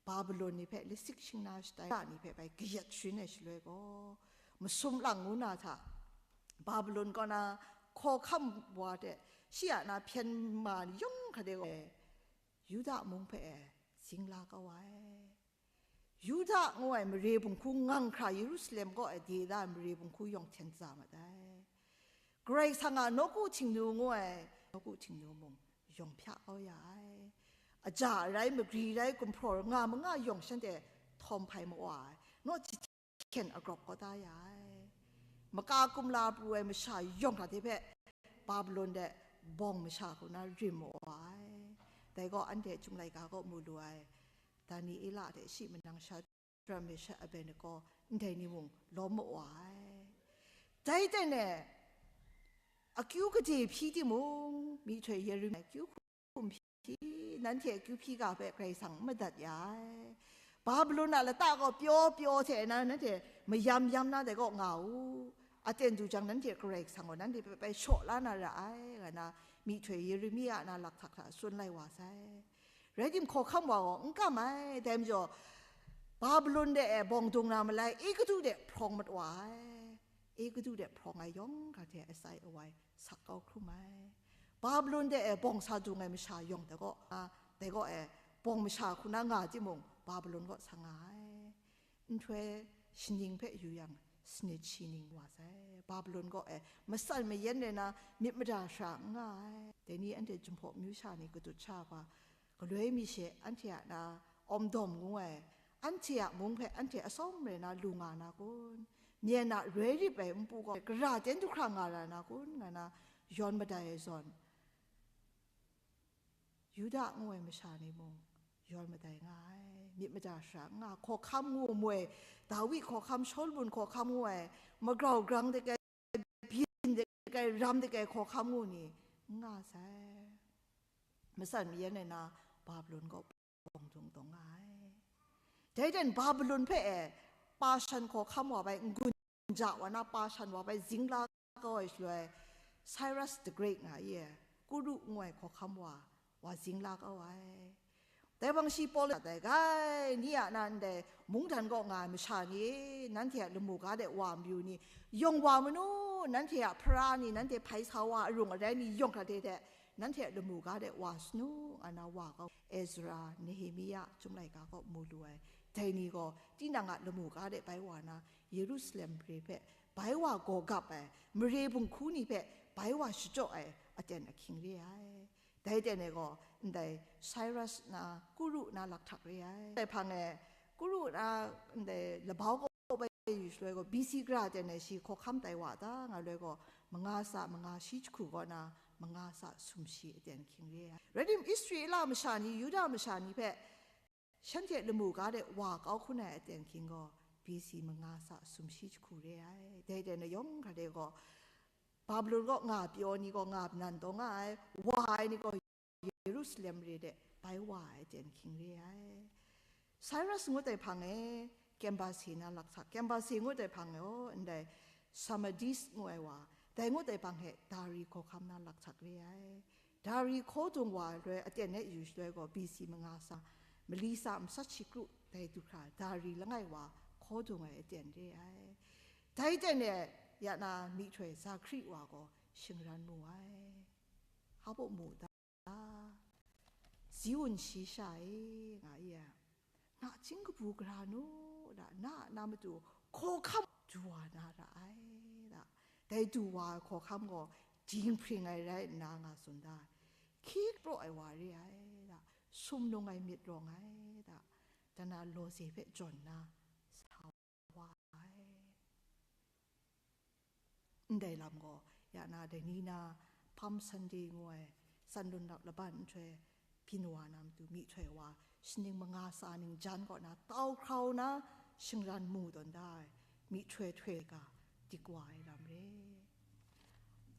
Babilon ni hpe lasik shingna shatai ni hpe bai kayat sharin ai shaloi gaw, masum lang ngu na hta, Babilon kaw na hkawhkam wa hte shi a na hpyen ma ni yawng hkra de gaw, Yuda mung hpe e zing la kau ai. Yuda ngu ai mare bunghku ngang hkra Yerusalem kaw e de da ai mare bunghku yawng hten za mat ai. Karai Kasang a nawku Htingnu ngu ai nawku Htingnu mung yawng hpya kau ya ai. Aja rai, magri rai, gumhpraw nga manga yawng shanhte htawm hpai ma wa ai. Naw hkyen agrawp kau da ya ai. Maka kumla pru ai masha yawng hta de hpe Babilon de bawng masha hku na rim ma wa ai. Dai gaw anhte Chyum laika kaw mu lu ai. Daniela hte shi manang Shadrak, Meshak, Abednego, ndai ni mung lawm ma wa ai. Dai ten e, akyu gade hpyi timung, myihtoi Yeremia akyu hkum hpyi, nanhte akyu hpyi ga hpe Karai Kasang n madat ya ai. Babilon a lata gaw pyaw pyaw hte na nanhte mayam yam na dai kaw nga u. Aten du jang, nanhte Karai Kasang gaw nanhte hpe bai shaw la na ra ai, nga na myihtoi Yeremia a na lakhtak hta tsun lai wa sai. Rai tim, hkawhkam wa gaw n kam ai, dai majaw, Babilon de e bawng dung na malai, Egutu de hprawng mat wa ai. Egutu de hprawng ai yawng hkra hte atsai awai sak kau hkrum ai. Babilon de e bawng sa dung ai masha yawng dai gaw, a, dai gaw e bawng masha hku na nga timung, Babilon kaw sa nga ai. Nhtoi shaning hpe yu yang, sanit shi ning wa sai. Babilon kaw e matsan mayan rai na myit mada shara n nga ai. Dai ni anhte Jinghpaw myu sha ni katut sha hpa, galoi mi she anhte a na Awmdawm ngu ai, anhte a mung hpe anhte atsawm rai na lu nga na kun? Myen a roi rip ai npu gaw gara ten du hkra nga ra na kun? Nga na yawn madai ai zawn, Yuda ngu ai masha ni mung yawn madai nga ai, myit mada shara n nga, hkawhkam ngu mu ai, Dawi hkawhkam, Shawlun hkawhkam ngu ai, magrau grang de kai, byin de kai, ram de kai hkawhkam ngu ni n nga sai. Matsan mayan ai na Babilon kaw bawng dung dung nga ai. Dai ten Babilon hpe e pa shan hkawhkam wa bai, n-gun ja wa na pa shan wa bai zing la kau ai shaloi, Cyrus the Great nga i e, Kuru ngu ai hkawhkam wa, wa zing la kau ai. Dai bang shi Pawlu dai, "Gai, ni a na ndai mungdan kaw nga ai masha ni, nanhte a lamu ga de wa mayu ni, yawng wa manu, nanhte a hpara ni, nanhte hpai sa wa arung arai ni yawng hkra de hte, nanhte a lamu ga de wa sanu," nga na wa kau. Ezra, Nehemia, Chyum Laika kaw mu lu ai. Dai ni gaw tinang a lamu ga de bai wa na, Yerusalem mare hpe bai wa gaw gap ai, mare bunghku ni hpe bai wa shachyaw ai aten ahkying re ai. Dai ten e gaw ndai Cyrus na, Kuru na lakhtak re ai. Dai hpang e Kuru na ndai labau kaw bai yu shaloi gaw, B C gara ten e shi hkawhkam tai wa ta nga loi gaw, manga sa manga shi jahku kaw na, manga sa sumshi aten ahkying re ai. Rai tim, Israela masha ni, Yuda masha ni hpe shanhte lamu ga de wa kau hkun ai aten ahkying gaw, B C manga sa sumshi jahku re ai. Dai ten e yawng hkra de gaw, Babilon kaw nga pyaw ni gaw nga nan taw nga ai, wa ai ni gaw Yerusalem mare de bai wa ai aten ahkying re ai. Cyrus ngut ai hpang e, Kembase na lakhtak, Kembase ngut ai hpang e, aw, ndai Sarmadis ngu ai wa, dai ngut ai hpang e Dari hkawhkam na lakhtak re ai. Dari hkaw dung wa ai loi aten e yu shaloi gaw, B C manga sa, mali sa matsat shi kru dai du hkra, Dari langai wa hkaw dung ai aten re ai. Dai ten e ya na myihtoi Zakhri wa gaw shingran mu ai. Hpa baw mu ta? Ziun shi sha e, nga i a, nachying kabu gara nu, da, na a na matu hkawhkam du wa na ra ai, da. Dai du wa ai hkawhkam gaw dinghpring ai rai nna nga tsun da ai. Hkye praw ai wa re ai, da. Sumnung ai myit rawng ai, da. Dan a lawze hpe jawn na sa wa ai. Ndai lam gaw, ya na dai ni na Palm Sunday ngu ai, Tsanlun lap laban nhtoi byin wa na matu myihtoi wa, shaning manga sa ning jan kaw na tau hkrau na shingran mu tawn da ai, myihtoi htoi ga dik wa ai lam re.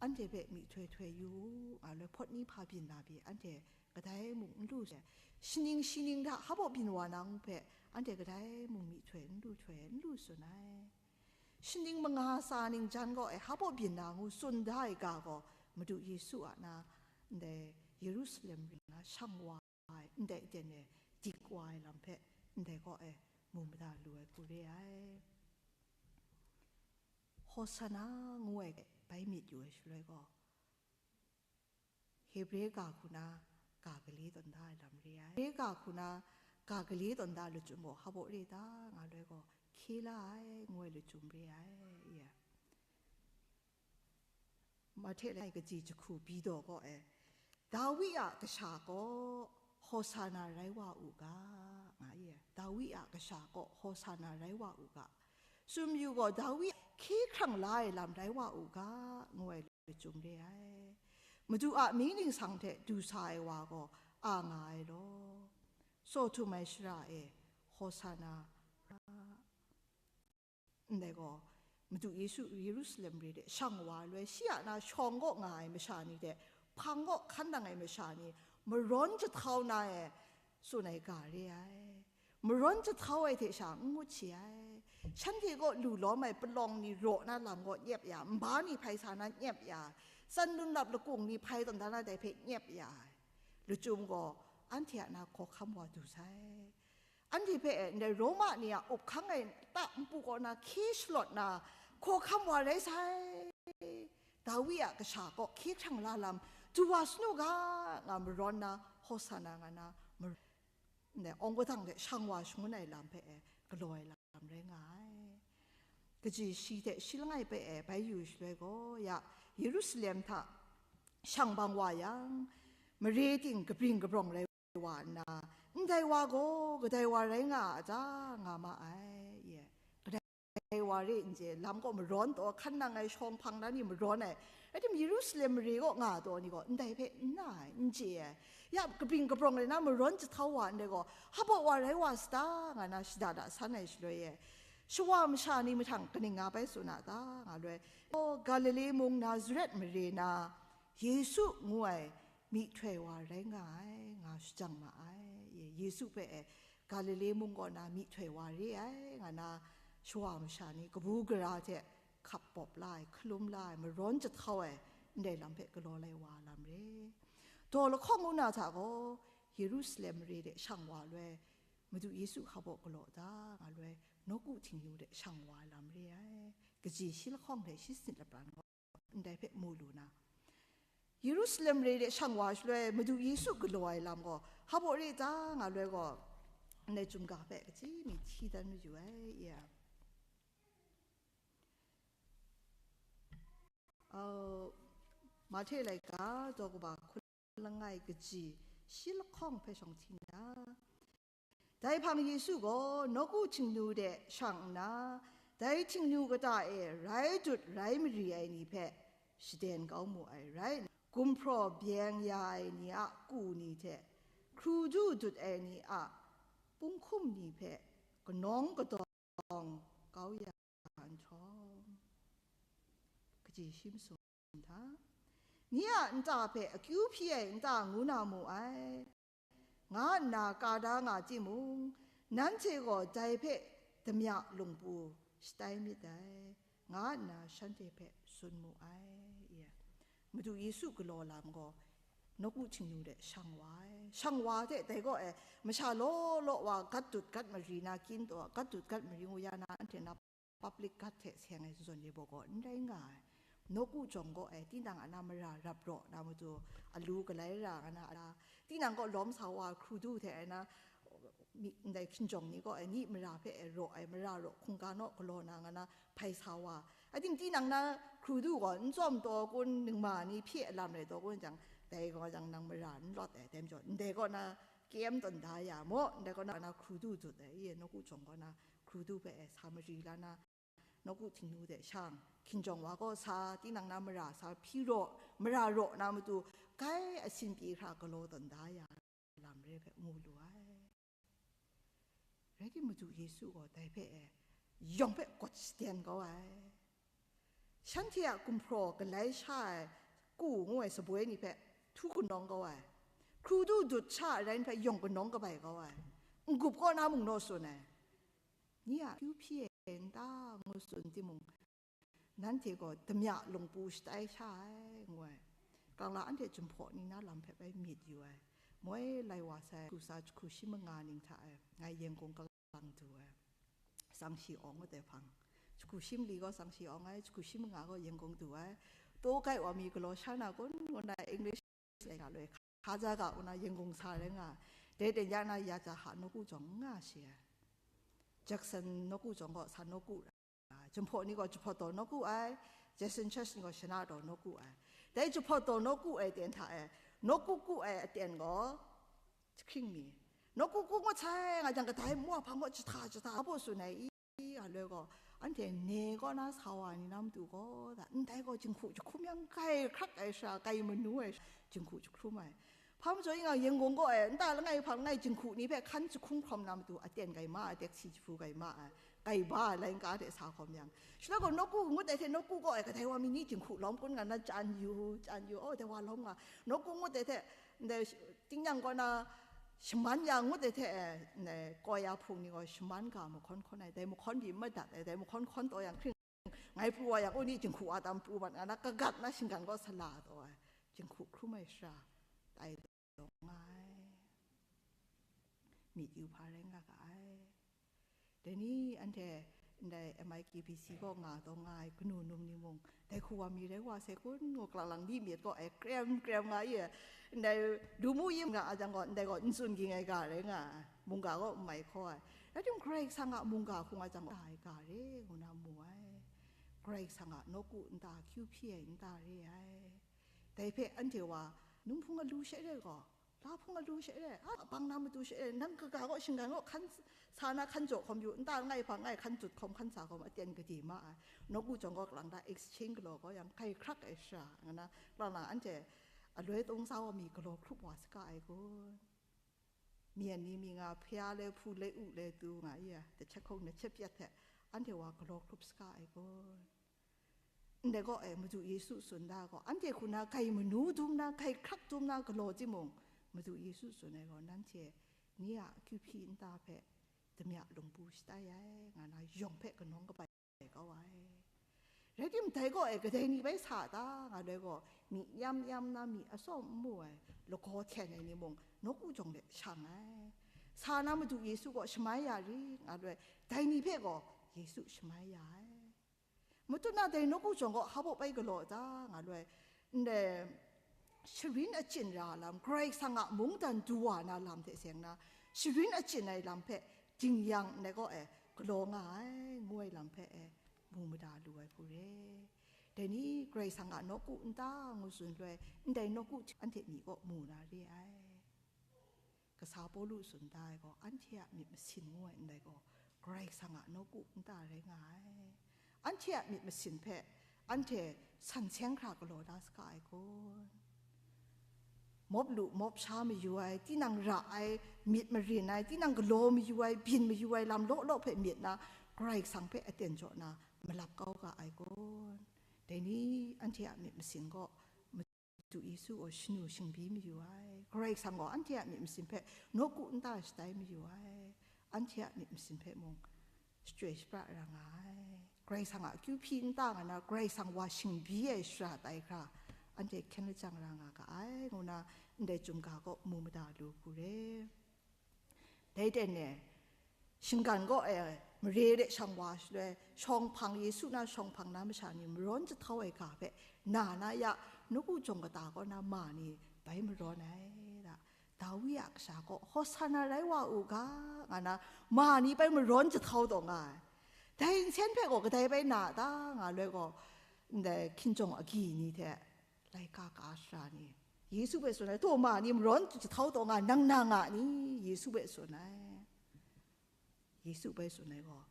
Anhte hpe myihtoi htoi yu u, nga loi hpawt ni hpa byin na pyi, anhte kadai mung n lu sai. Shaning shi ning hta hpa baw byin wa na ngu hpe, anhte kadai mung myihtoi n lu htoi, n lu tsun ai. Shaning manga sa ning jan kaw e hpa baw byin na ngu tsun da ai ga gaw, Madu Yesu a na, ndai Yerusalem ring na shang wa ai, ndai aten e dik wa ai lam hpe, ndai kaw e mu mada lu ai hku re ai. Hosana ngu ai bai myit yu ai shaloi gaw, Hebre ga hku na ga gale tawn da ai lam re ai. Hebre ga hku na ga gale tawn da ai lachyum gaw hpa baw re ta nga loi gaw, hkye la ai ngu ai lachyum re ai, ya. Mahte lai kaji jahku bi daw kaw e, Dawi a kasha kaw Hosana rai wa u ga, nga i, Dawi a kasha kaw Hosana rai wa u ga. Tsun yu gaw, Dawi hkye hkrang la ai lam rai wa u ga, ngu ai lachyum re ai. Madu a mying ningsang hte du sa ai wa gaw a nga ai law, tsaw htum ai shara e Hosana ra. Ndai gaw, Madu Yesu Yerusalem re de shang wa ai loi, shi a na shawng kaw nga ai masha ni hte hpang kaw hkan nang ai masha ni marawn jahtau na e tsun ai ga re ai. Marawn jahtau ai hte sha n ngut shi ai. Shanhte kaw lu lawm ai palawng ni raw na lam kaw nyep ya, nba ni hpai sa na nyep ya, tsanlun lap lakung ni hpai tawn da na dai hpe nyep ya ai. Lachyum gaw anhte a na hkawhkam wa du sai. Anhte hpe ndai Roma ni a up hkang ai ta npu kaw na hkye shalawt na, hkawhkam wa rai sai, Dawi a kasha kaw hkye hkrang la lam, du wa sanu ga, nga marawn na, Hosana nga na, mar-, ndai awng padang hte shang wa shangun ai lam hpe e galaw ai lam rai nga ai. kaji shi hte shi langai hpe e bai yu shaloi gaw, ya Yerusalem hta shang bang wa yang, mare ting kabring kabrawng rai wa nna, "Ndai wa gaw kadai wa rai nga a ta?" nga ma ai, ye. Kadai wa re n chye, lam gaw marawn taw, hkan nang ai shawng hpang na ni marawn ai, rai tim Yerusalem mare kaw nga taw ni gaw ndai hpe n na ai, n chye ai. Ya kabring kabrawng rai na marawn jahtau wa ndai gaw, hpa baw wa rai wa sa ta, nga na shada da san ai shaloi e, shawa masha ni mahtang kaning nga bai tsun a ta, nga loi, "O, Galile mung Nazaret mare na Yesu ngu ai myihtoi wa rai nga ai," nga shajang ma ai. Yesu hpe e Galile mung kaw na myihtoi wa re ai, nga na shawa masha ni kabu gara hte hkap bawp la ai, hkalum la ai, marawn jahtau ai, ndai lam hpe galaw lai wa lam re. Daw lahkawng ngu na hta gaw, Yerusalem mare de shang wa loi, Madu Yesu hpa baw galaw ta, nga loi, nawku htingnu de shang wa lam re ai. Kaji shi lahkawng hte shi sanit lapran gaw ndai hpe mu lu na, Yerusalem mare de shang wa shaloi, Madu Yesu galaw ai lam gaw hpa baw re ta, nga loi gaw, ndai Chyum ga hpe kaji mi hti dan mayu ai, ya. Au, Mahte laika, daw kaba hkun langai kaji shi lahkawng hpe shawng hti na, dai hpang Yesu gaw nawku htingnu de shang nna, dai htingnu kata e rai dut rai mari ai ni hpe shaden kau mu ai rai nna, gumhpraw byeng ya ai ni a ku ni hte, hkrudu dut ai ni a punghkum ni hpe kanawng kadawng kau ya nhtawm, kaji shi masum hta, ni a nta hpe akyu hpyi ai nta ngu na mu ai, nga nna ka da nga timung, nanhte gaw dai hpe damya lungpu shatai myit dai, nga nna shanhte hpe tsun mu ai. Madu Yesu galaw lam gaw nawku htingnu de shang wa ai. Shang wa hte dai gaw e, masha law law wa gat dut gat mari na kyin taw, gat dut gat mari ngu ya na, anhte na public gat hte seng ai zawn e baw gaw n rai nga ai. Nawku jawng gaw e, tinang a na mara rap raw na matu, alu galai ra nga na, tinang gaw lawm sa wa hkrudu hte ai na, mi, ndai hkinjawng ni gaw e, ni mara hpe e raw ai, mara raw hkungga naw galaw na nga na hpai sa wa. Ating tinang na hkrudu gaw n tsawm taw kun, ningma ni hpye alam rai taw kun jang, dai gaw jang nang mara n lawt ai, dai majaw, ndai gaw na K M tawn da ya maw, ndai gaw na, na hkrudu dut ai, i, nawku jawng gaw na hkrudu hpe e sa mari la na, nawku htingnu de shang, hkinjawng wa gaw sa, tinang na mara sa hpyi raw, mara raw na matu, kai asin pyi hkra galaw tawn da ya lam re hpe mu lu ai. Rai timung, Madu Yesu gaw dai hpe e yawng hpe gawt shaten kau ai. Shanhte a gumhpraw galai sha ai ku ngu ai saboi ni hpe htu kanawng kau ai. Hkrudu dut sha ai rai ni hpe yawng kanawng kabai kau ai. N-gup kaw na mung naw tsun ai. Ni a kyu hpyi ai n ta ngu tsun timung, nanhte gaw damya lungpu shatai sha ai, ngu ai. Kang la anhte Jinghpaw ni na lam hpe bai myit yu ai. Moi lai wa sai, hku sa jahku shi manga ning hta e, ngai Yangon kalang du ai. Tsang shi awng ngut ai hpang, jahku shi mali gaw tsang shi awng ai, jahku shi manga gaw Yangon du ai. Taw gai wa mi galaw sha na kun, ngu na English ai ga loi, hka ja ga ngu na Yangon sa rai nga ai. Dai ten ya na ya ja hka nawku jawng n nga shi ai. Jackson nawku jawng gaw sa nawku ra ai. Jinghpaw ni gaw Jahpawt daw nawku ai, Jackson Church ni gaw Shana daw nawku ai. Dai Jahpawt daw nawku ai ten hta e, nawku ku ai aten gaw jahkring mi, nawku ku ngut sai nga jang, kadai nwa hpang gaw jahta jahta hpa baw tsun ai i, a loi gaw, anhte ne kaw na sa wa ni na matu gaw, da, ndai gaw jinghku jahkrum yang, kai hkrak ai sha, kai manu ai sha, jinghku jahkrum ai. Hpa majaw, ing a, Yangon kaw e, nta langai hpang langai jinghku ni hpe hkan jahkrum hkawm na matu, aten gai ma ai, taxi jahpu gai ma ai, gai ba ai, laika hte sa hkawm yang. Shaloi gaw, nawku ngut ai hte nawku kaw e, kadai wa mi ni jinghku lawm kun nga na, chyan yu, chyan yu, oh, dai wa lawm nga, nawku ngut ai hte, ndai, tingnyang kaw na, shaman ya ngut ai hte, eh, ndai, kawya hpung ni gaw shaman ga mahkawn hkawn ai, dai mahkawn pyi madat ai, dai mahkawn hkawn taw yang hkring, ngai pru wa yang, u ni jinghku a tam pru mat nga na, kagat na shinggan gaw sala taw ai, jinghku hkrum ai sara, tai taw nga ai. Myit yu hpa rai nga ga ai. Dai ni anhte ndai M I K B C kaw nga taw nga ai kanu num ni mung, dai hku wa mi rai wa sai kun, ngu klang lang di myit gaw ai, krem krem nga i ai. Ndai lu mu yin nga a jang gaw, ndai gaw n tsun ging ai ga rai nga ai, mungga gaw n mai hkaw ai. Rai timung, Karai Kasang a mungga hkung a jang gaw, ai ga re, ngu na mu ai. Karai Kasang a nawku nta, kyu hpyi ai nta re ai. Dai hpe anhte wa, nunghpung alu she re gaw, lahpung alu she re, a bang na matu she re, nang kaga gaw shinggan gaw hkan sa na hkan jaw hkawm yu, nta ngai hpang ngai hkan jut hkawm hkan sa hkawm aten gade ma ai. Nawku jawng gaw kalang ta exchange galaw gaw yang, hkai hkrak ai shara, nga na, lang lang anhte aloi tawng sa wa mi galaw hkrup wa saga ai kun. Myen ni mi nga, hpya le hpu le u le tu nga i a, dahchyet hkawng dahchyet pyat hte anhte wa galaw hkrup saga ai kun. Ndai gaw e, Madu Yesu tsun da gaw, anhte hku na grai manu dum na, grai hkrak dum na galaw timung, Madu Yesu tsun ai gaw, nanhte ni a kyu hpyi nta hpe damya lungpu shatai ai, nga na yawng hpe kanawng kabai kau ai. Rai tim, dai gaw e, kadai ni bai sa ta, nga dai gaw, myi yam yam na, myi atsawm n mu ai, lagaw hten ai ni mung, nawku jawng de shang ai. Sa na Madu Yesu gaw shamai ya ri, nga dai, dai ni hpe gaw Yesu shamai ya ai. Matut na dai nawku jawng gaw hpa baw bai galaw ta, nga dai, ndai sharin achyin ra lam, Karai Kasang a mungdan du wa na lam hte seng na, sharin achyin ai lam hpe dingyang ndai gaw e galaw nga ai, ngu ai lam hpe e mu mada lu ai hku re. Dai ni Karai Kasang a nawku nta ngu tsun loi, ndai nawku hte anhte myi kaw mu na re ai. Kasa Pawlu tsun da ai gaw, anhte a myit masin ngu ai ndai gaw, Karai Kasang a nawku nta rai nga ai. Anhte a myit masin hpe anhte san seng hkra galaw da saga ai kun. Mawp lu mawp sha mayu ai, tinang ra ai, myit marin ai, tinang galaw mayu ai, byin mayu ai lam law law hpe myit na, Karai Kasang hpe aten jaw na malap kau ga ai kun. Dai ni anhte a myit masin gaw, Madu Yesu gaw shanu shingbyi mayu ai. Karai Kasang gaw anhte a myit masin hpe nawku nta shatai mayu ai. Anhte a myit masin hpe mung shachyoi shapra ra nga ai. Karai Kasang a kyu hpyi nta nga na, Karai Kasang wa shingbyi ai shara tai hkra, anhte hkyen lajang ra nga ga ai, ngu na ndai chyum ga kaw mu mada lu hku re. Dai ten e, shinggan gaw e, mare de shang wa shaloi, shawng hpang, Yesu na shawng hpang na masha ni marawn jahtau ai ga hpe na na ya, nawku jawng kata kaw na ma ni bai marawn ai da. Dawi a kasha gaw, Hosana rai wa u ga, nga na ma ni bai marawn jahtau taw nga ai. Dai nsen hpe gaw kadai bai na ta, nga loi gaw, ndai hkinjawng agyi ni hte laika ka sara ni, Yesu hpe tsun ai, taw ma ni marawn jahtau taw nga, nang na nga ni? Yesu hpe tsun ai. Yesu hpe tsun ai gaw,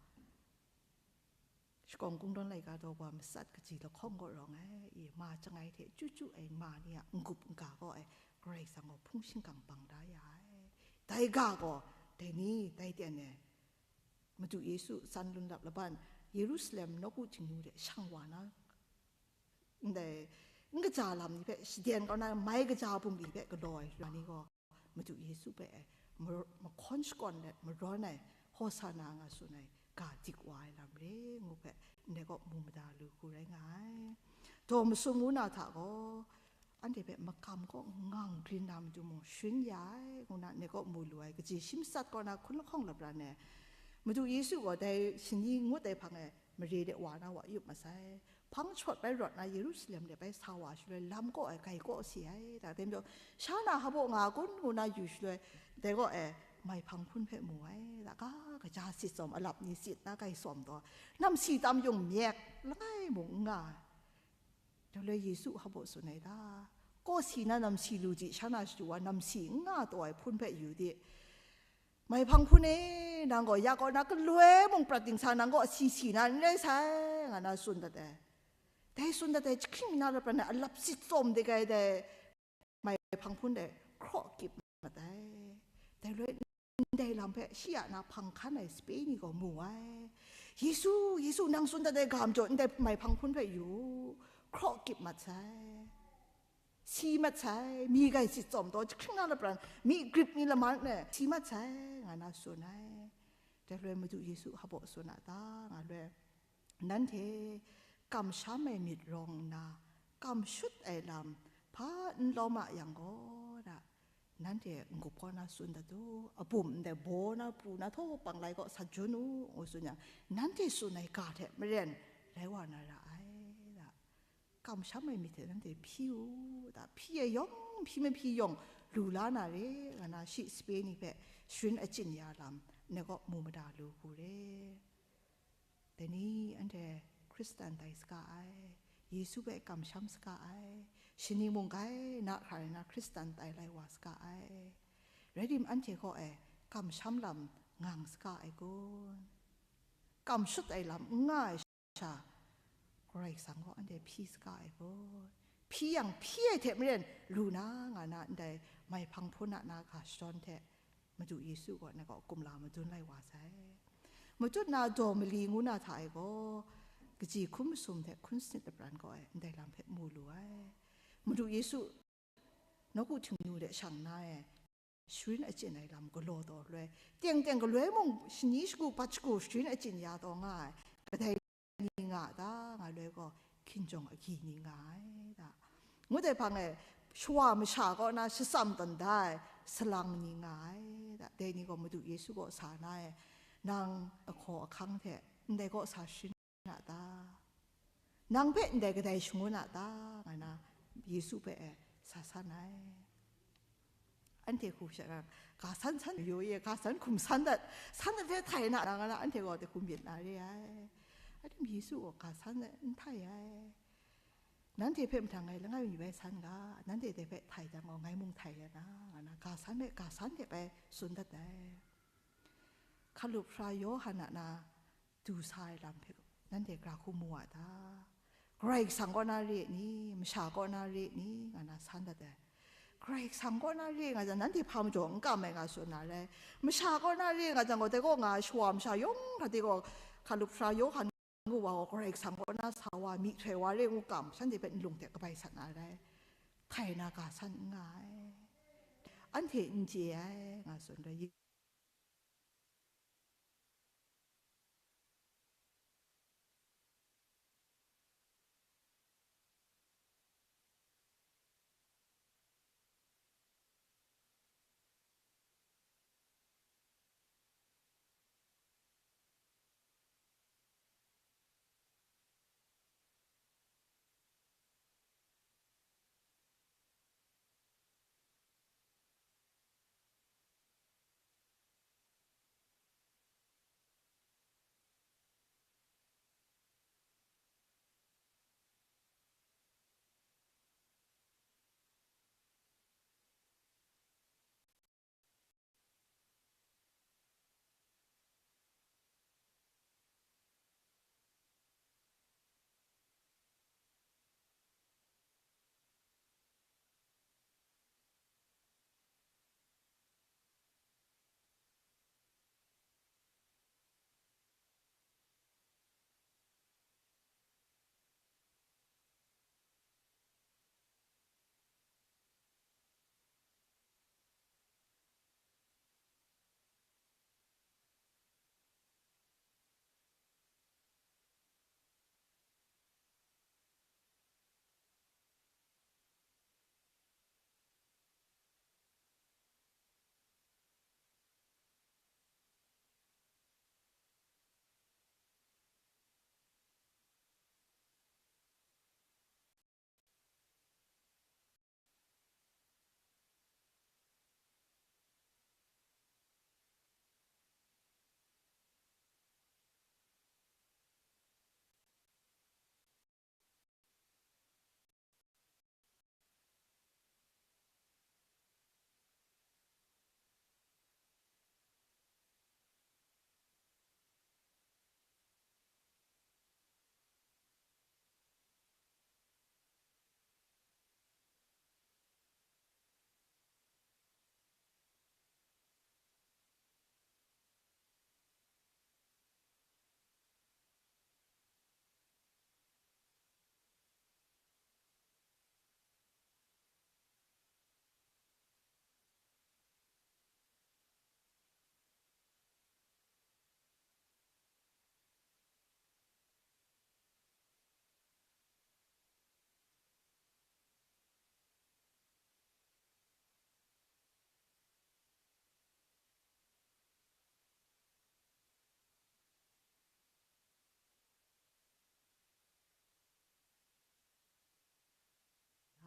shakawng kungdawn laika taw wa matsat kaji lahkawng kaw rawng ai, i ma chyangai hte chyu chyu ai ma ni a n-gup n-ga gaw ai, Karai Kasang gaw hpung shingkang bang da ya ai. Dai ga gaw, dai ni, dai ten e, Madu Yesu san lun lap laban, Yerusalem nawku Htingnu de shang wa na, ndai n kaja lam ni hpe shaden kau na, mai kaja bungli hpe galaw ai wa ni gaw, Madu Yesu hpe e, mar-, mahkawn shakawn let marawn ai, Hosana nga tsun ai ga dik wa ai lam re ngu hpe, ndai kaw mu mada lu hku rai nga ai. Daw masum ngu na hta gaw, anhte hpe makam kaw ngang grin na matu mung sharin ya ai, ngu na ndai kaw mu lu ai, kaji shi matsat kaw na hkun lahkawng lapran e, Madu Yesu gaw dai shani ngut ai hpang e mare de wa na wa yup masai. Hpang shawt bai rawt na Yerusalem de bai sa wa shaloi, lam kaw e grai kaw si ai. Da, dai majaw, sha na hpa baw nga kun, ngu na yu shaloi, dai kaw e maihpang hpun hpe mu ai. Da, ga kaja sit tsawm, alap ni sit na grai tsawm taw, namsi tam yung myek, langai mung n nga ai. Dai loi Yesu hpa baw tsun ai da, kaw si na namsi lu di, sha na shadu wa namsi n nga taw ai hpun hpe yu di. Maihpang hpun e, nang gaw ya kaw na galoi mung prat dingsa, nang gaw asi si na n rai sai, nga na tsun dat ai. Dai tsun dat ai jahkring mi na lapran e alap sit tsawm de ai dai maihpang hpun dai hkraw kip mat ai. Dai loi ndai lam hpe shi a na hpang hkan ai sape ni gaw mu ai. Yesu, Yesu, nang tsun dat ai ga majaw ndai maihpang hpun hpe yu u, hkraw kip mat sai. Si mat sai, mi grai sit tsawm taw, jahkring na lapran, mi grip mi lamang e si mat sai, nga na tsun ai. Dai loi Madu Yesu hpa baw tsun a ta, nga loi, nanhte kamsham ai myit rawng nna, kam shut ai lam hpa n lawm a yang gaw, da, nanhte n-gup kaw na tsun dat u, a bum ndai baw na, pru na, htaw panglai kaw sat jun u, ngu tsun yang, nanhte tsun ai ga hte maren rai wa na ra ai, da. Kamsham ai myit hte nanhte hpyi u, da, hpyi ai yawng, hpyi mahpyi yawng lu la na re, nga na shi sape ni hpe sharin achyin ya lam, ndai kaw mu mada lu hku re. Dai ni anhte Hkristan tai saga ai, Yesu hpe kamsham saga ai, shani mung grai na hkra rai na Hkristan tai lai wa saga ai. Rai tim, anhte kaw e kamsham lam ngang saga ai kun? Kamshut ai lam n nga ai sha, Karai Kasang gaw anhte hpyi saga ai kun? Hpyi yang, hpyi ai hte maren lu na nga na ndai maihpang hpun a na ga shadawn hte Madu Yesu gaw ngai kaw kumla madun lai wa sai. Matut na daw mali ngu na hta e gaw, kaji hkum masum hte hkun sanit lapran gaw e ndai lam hpe mu lu ai. Madu Yesu nawku htingnu de shang na e, sharin achyin ai lam galaw taw loi, teng teng galoi mung shani shagu pat shagu sharin achyin ya taw nga ai, kadai ni nga a ta? Nga loi gaw, hkinjawng agyi ni nga ai ta? Ngut ai hpang e, shawa masha kaw na shatsam tawn da ai salang ni nga ai ta? Dai ni gaw Madu Yesu kaw sa na e, nang ahkaw ahkang hte ndai kaw sa sharin a ta? Nang hpe ndai kadai shangun a ta? Nga na Yesu hpe e sa san ai. Anhte hku sha na, ga san san yo ye, ga san hkum san dat, san dat hpe htai na, nga na anhte gaw dai hku myit na re ai. Atim Yesu gaw ga san dat n htai ai. Nanhte hpe mahtang ngai langai mi bai san ga, nanhte dai hpe htai jang gaw, ngai mung htai ya na, nga na ga san hpe ga san hte bai tsun dat ai. Hkalup sara Yawhan a na du sa ai lam hpe nanhte gara hku mu a ta? Karai Kasang kaw na re ni, masha kaw na re ni, nga na san dat ai. Karai Kasang kaw na re nga jang, nanhte hpa majaw n kam ai nga tsun na rai? Masha kaw na re nga jang gaw, dai kaw nga ai shawa masha yawng hta de gaw, hkalup sara Yawhan ngu wa gaw, Karai Kasang kaw na sa wa, myihtoi wa re ngu kam, shanhte hpe nlung hte kabai sat na rai? Htai na ga san n nga ai, anhte n chye ai nga tsun rai.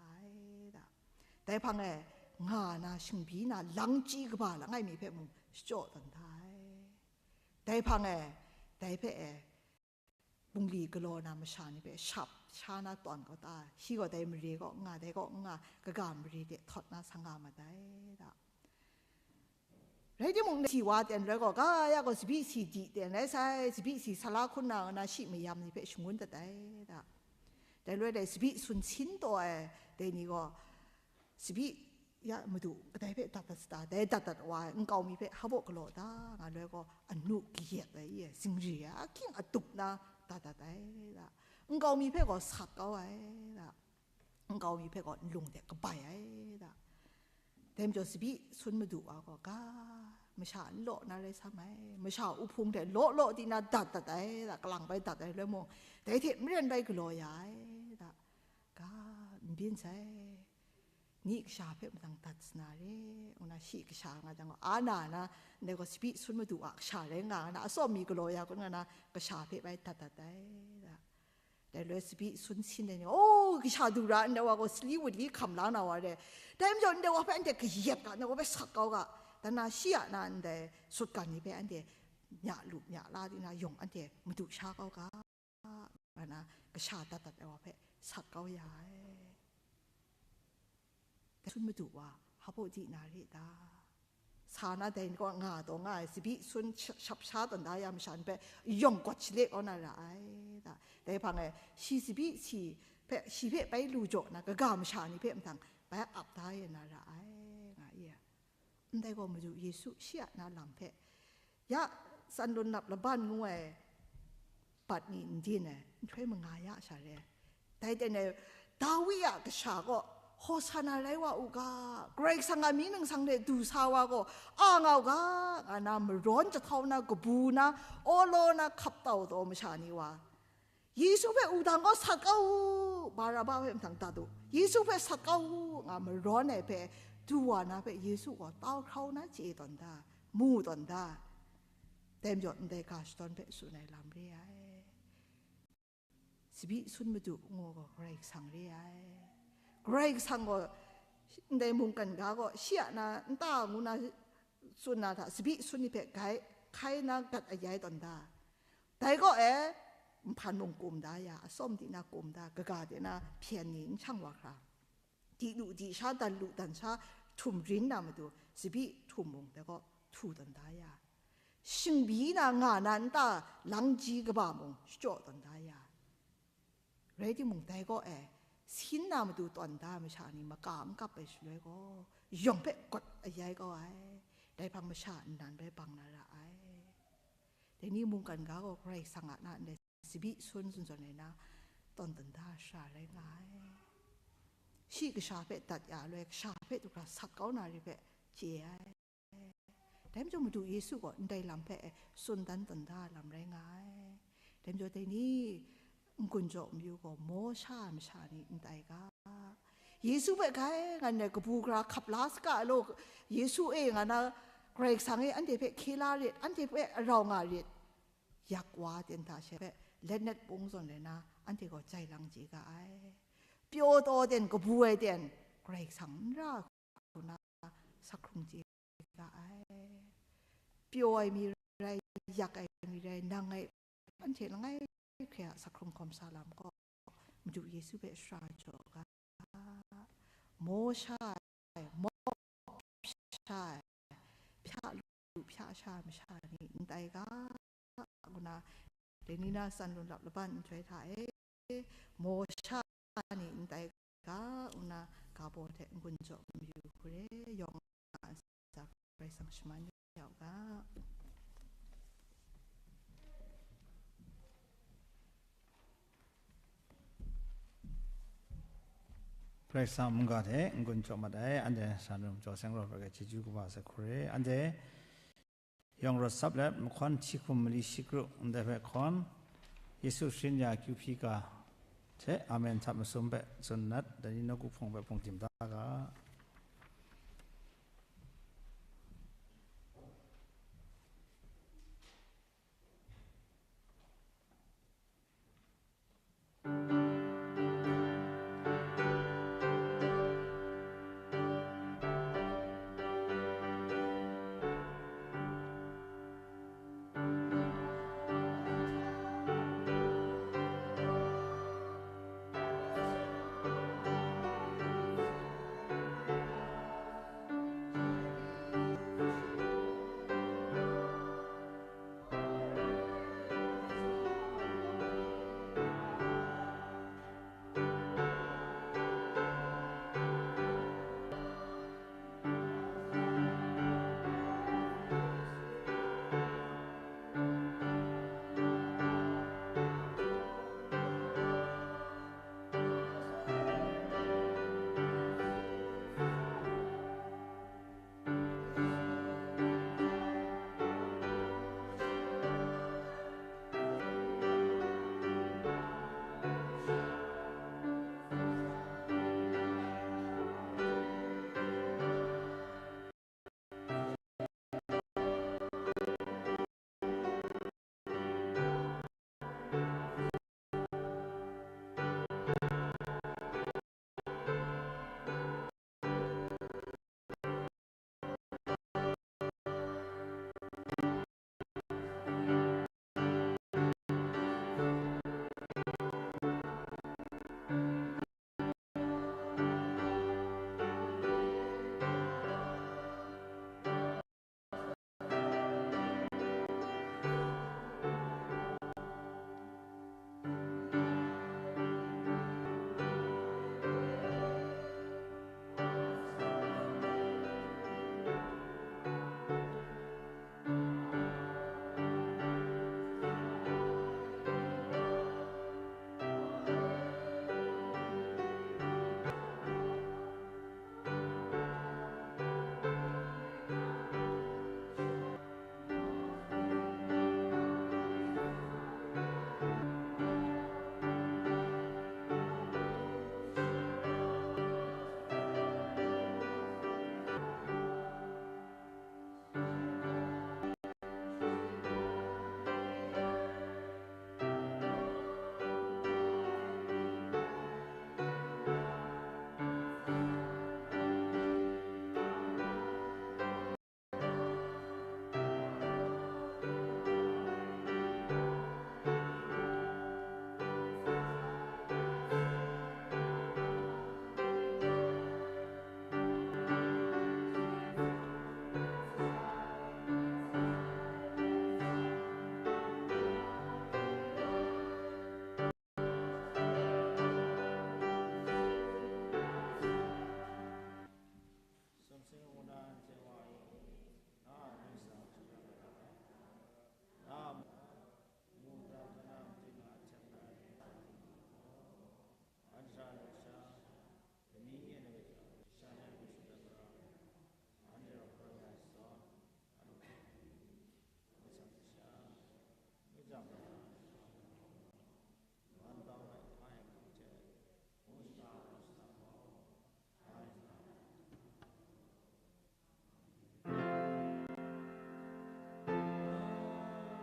Ai da. Dai hpang e nga na shingbyi na lang chyi kaba langai mi hpe mung shachyaw tawn da ai. Dai hpang e, dai hpe e, bungli galaw na masha ni hpe shap sha na tawn kau ta, shi gaw dai mare kaw n nga, dai kaw n nga, kaga mare de htawt na sa nga ma dai da. Rai timung, si wa ten loi gaw, ga ya gaw tsabyi si di ten rai sai, tsabyi si sa la hkun na, na shi mayam ni hpe shangun dat ai da. Dai loi dai tsabyi sun sin taw ai dai ni gaw, tsabyi ya madu kadai hpe dat dat sata, dai dat dat wa ai nkau mi hpe hpa galaw da nga loi gaw, anu kayat ai, i, zingri ai, ahkying adup na dat dat ai da. Nkau mi hpe gaw sat kau ai da. Nkau mi hpe gaw nlung de kabai ai da. Dai majaw tsabyi sun madu wa gaw, ga, masha n law na rai sa mai, masha uhpung hte law law di na dat dat ai da, kalang bai dat ai loi mung, dai hte maren bai galaw ya ai da, ga, n byin sai, ni kasha hpe matang dat sa na re, ngu na shi kasha nga jang gaw, a na na, ndai gaw tsabyi sun madu a kasha rai nga, nga na, atsawm mi galaw ya kun nga na, kasha hpe bai dat dat ai da. Dai loi tsabyi sun sin ai ni, o, kasha du ra ndai wa gaw sali wunli hkam la na wa re. Dai majaw ndai wa hpe anhte kayat ga, ndai wa hpe sat kau ga, dan na shi a na ndai sutgan ni hpe anhte nya lu nya la di na yawng anhte madu sha kau ga, nga na kasha dat dat ai wa hpe sat kau ya ai. Dai sun madu wa, hpa di na re ta? Sa na dai ni kaw nga taw nga ai, tsabyi sun sha-, shap sha tawn da ya masha ni hpe yawng gawt shale kau na ra ai da. Dai hpang e, shi tsabyi si hpe, shi hpe bai lu jaw na kaga masha ni hpe mahtang bai ap da ya na ra ai, nga i a. Ndai gaw Madu Yesu shi a na lam hpe, ya, tsan lun lap laban ngu ai bat ni n din ai, nhtoi manga ya sha re. Dai ten e, Dawi a kasha gaw, "Hosana rai wa u ga, Karai Kasang a mying ningsang hte du sa wa gaw, a nga u ga," nga na marawn jahtau na, kabu na, awlaw na, hkap tau taw masha ni wa, Yesu hpe wudang gaw sat kau u, Baraba hpe mahtang dat u, Yesu hpe sat kau u, nga marawn ai hpe, du wa na hpe Yesu gaw tau hkrau na chye tawn da, mu tawn da. Dai majaw ndai ga shadawn hpe tsun ai lam re ai. Tsabyi sun madu ngu gaw Karai Kasang re ai. Karai Kasang gaw ndai mungkan ga gaw shi a na nta ngu na tsun na hta, tsabyi sun ni hpe gai hkai na gat ayai tawn da. Dai kaw e, nhpan mung kum da ya, atsawm di na kum da, kaga de na hpyen ni n shang wa hkra, di lu di sha, dan lu dan sha, htum rin na matu, tsabyi htum mung dai kaw htu tawn da ya, shingbyi na nga na nta langji kaba mung shachyaw tawn da ya. Rai timung, dai kaw e, sin na matu tawn da masha ni maka n kap ai shaloi gaw, yawng hpe gawt ayai kau ai, dai hpang masha nnan bai bang na ra ai. Dai ni mungkan ga gaw Karai Kasang a na ndai tsabyi sun zawn zawn ai na, tawn tawn da sara rai nga ai. Shi kasha hpe dat ya loi, kasha hpe du hkra sat kau na re hpe chye ai. Dai majaw Madu Yesu gaw ndai lam hpe tsun dan tawn da lam rai nga ai. Dai majaw dai ni n-gun jaw mayu gaw, maw sha ai masha ni n tai ga. Yesu hpe gai nga ndai kabu gara hkap la saga law, Yesu e nga na, Karai Kasang e anhte hpe hkye la rit, anhte hpe arau nga rit, yak wa ten hta she hpe letnet pung zawn rai na, anhte gaw jai lang chye ga ai. Pyaw taw ten, kabu ai ten, Karai Kasang n ra hku na, sak hkrung chye ga ai. Pyaw ai mi rai, yak ai mi rai, nang ngai, anhte langai hkre a sak hkrung hkawm sa lam gaw, Madu Yesu hpe shara jaw ga, maw sha ai, maw sha ai, hpya lu hpya sha ai masha ni n tai ga, ngu na, dai ni na tsan lun lap laban nhtoi hta e, maw sha ni n tai ga, ngu na, ga baw hte n-gun jaw mayu hku re, yawng a ntsa Karai Kasang shaman ya u ga. Karai Kasang mungga hte n-gun jaw mat ai, anhte sa num jaw seng rawt rawt ai chyeju kaba sai hku re, anhte yawng rawt sap let, mahkawn hti hkum mali shi kru ndai hpe hkawn, Yesu sharin ya akyu hpyi ga hte Amen hta masum hpe tsun nat, dai ni nawku hpawng hpe hpungdim da ga.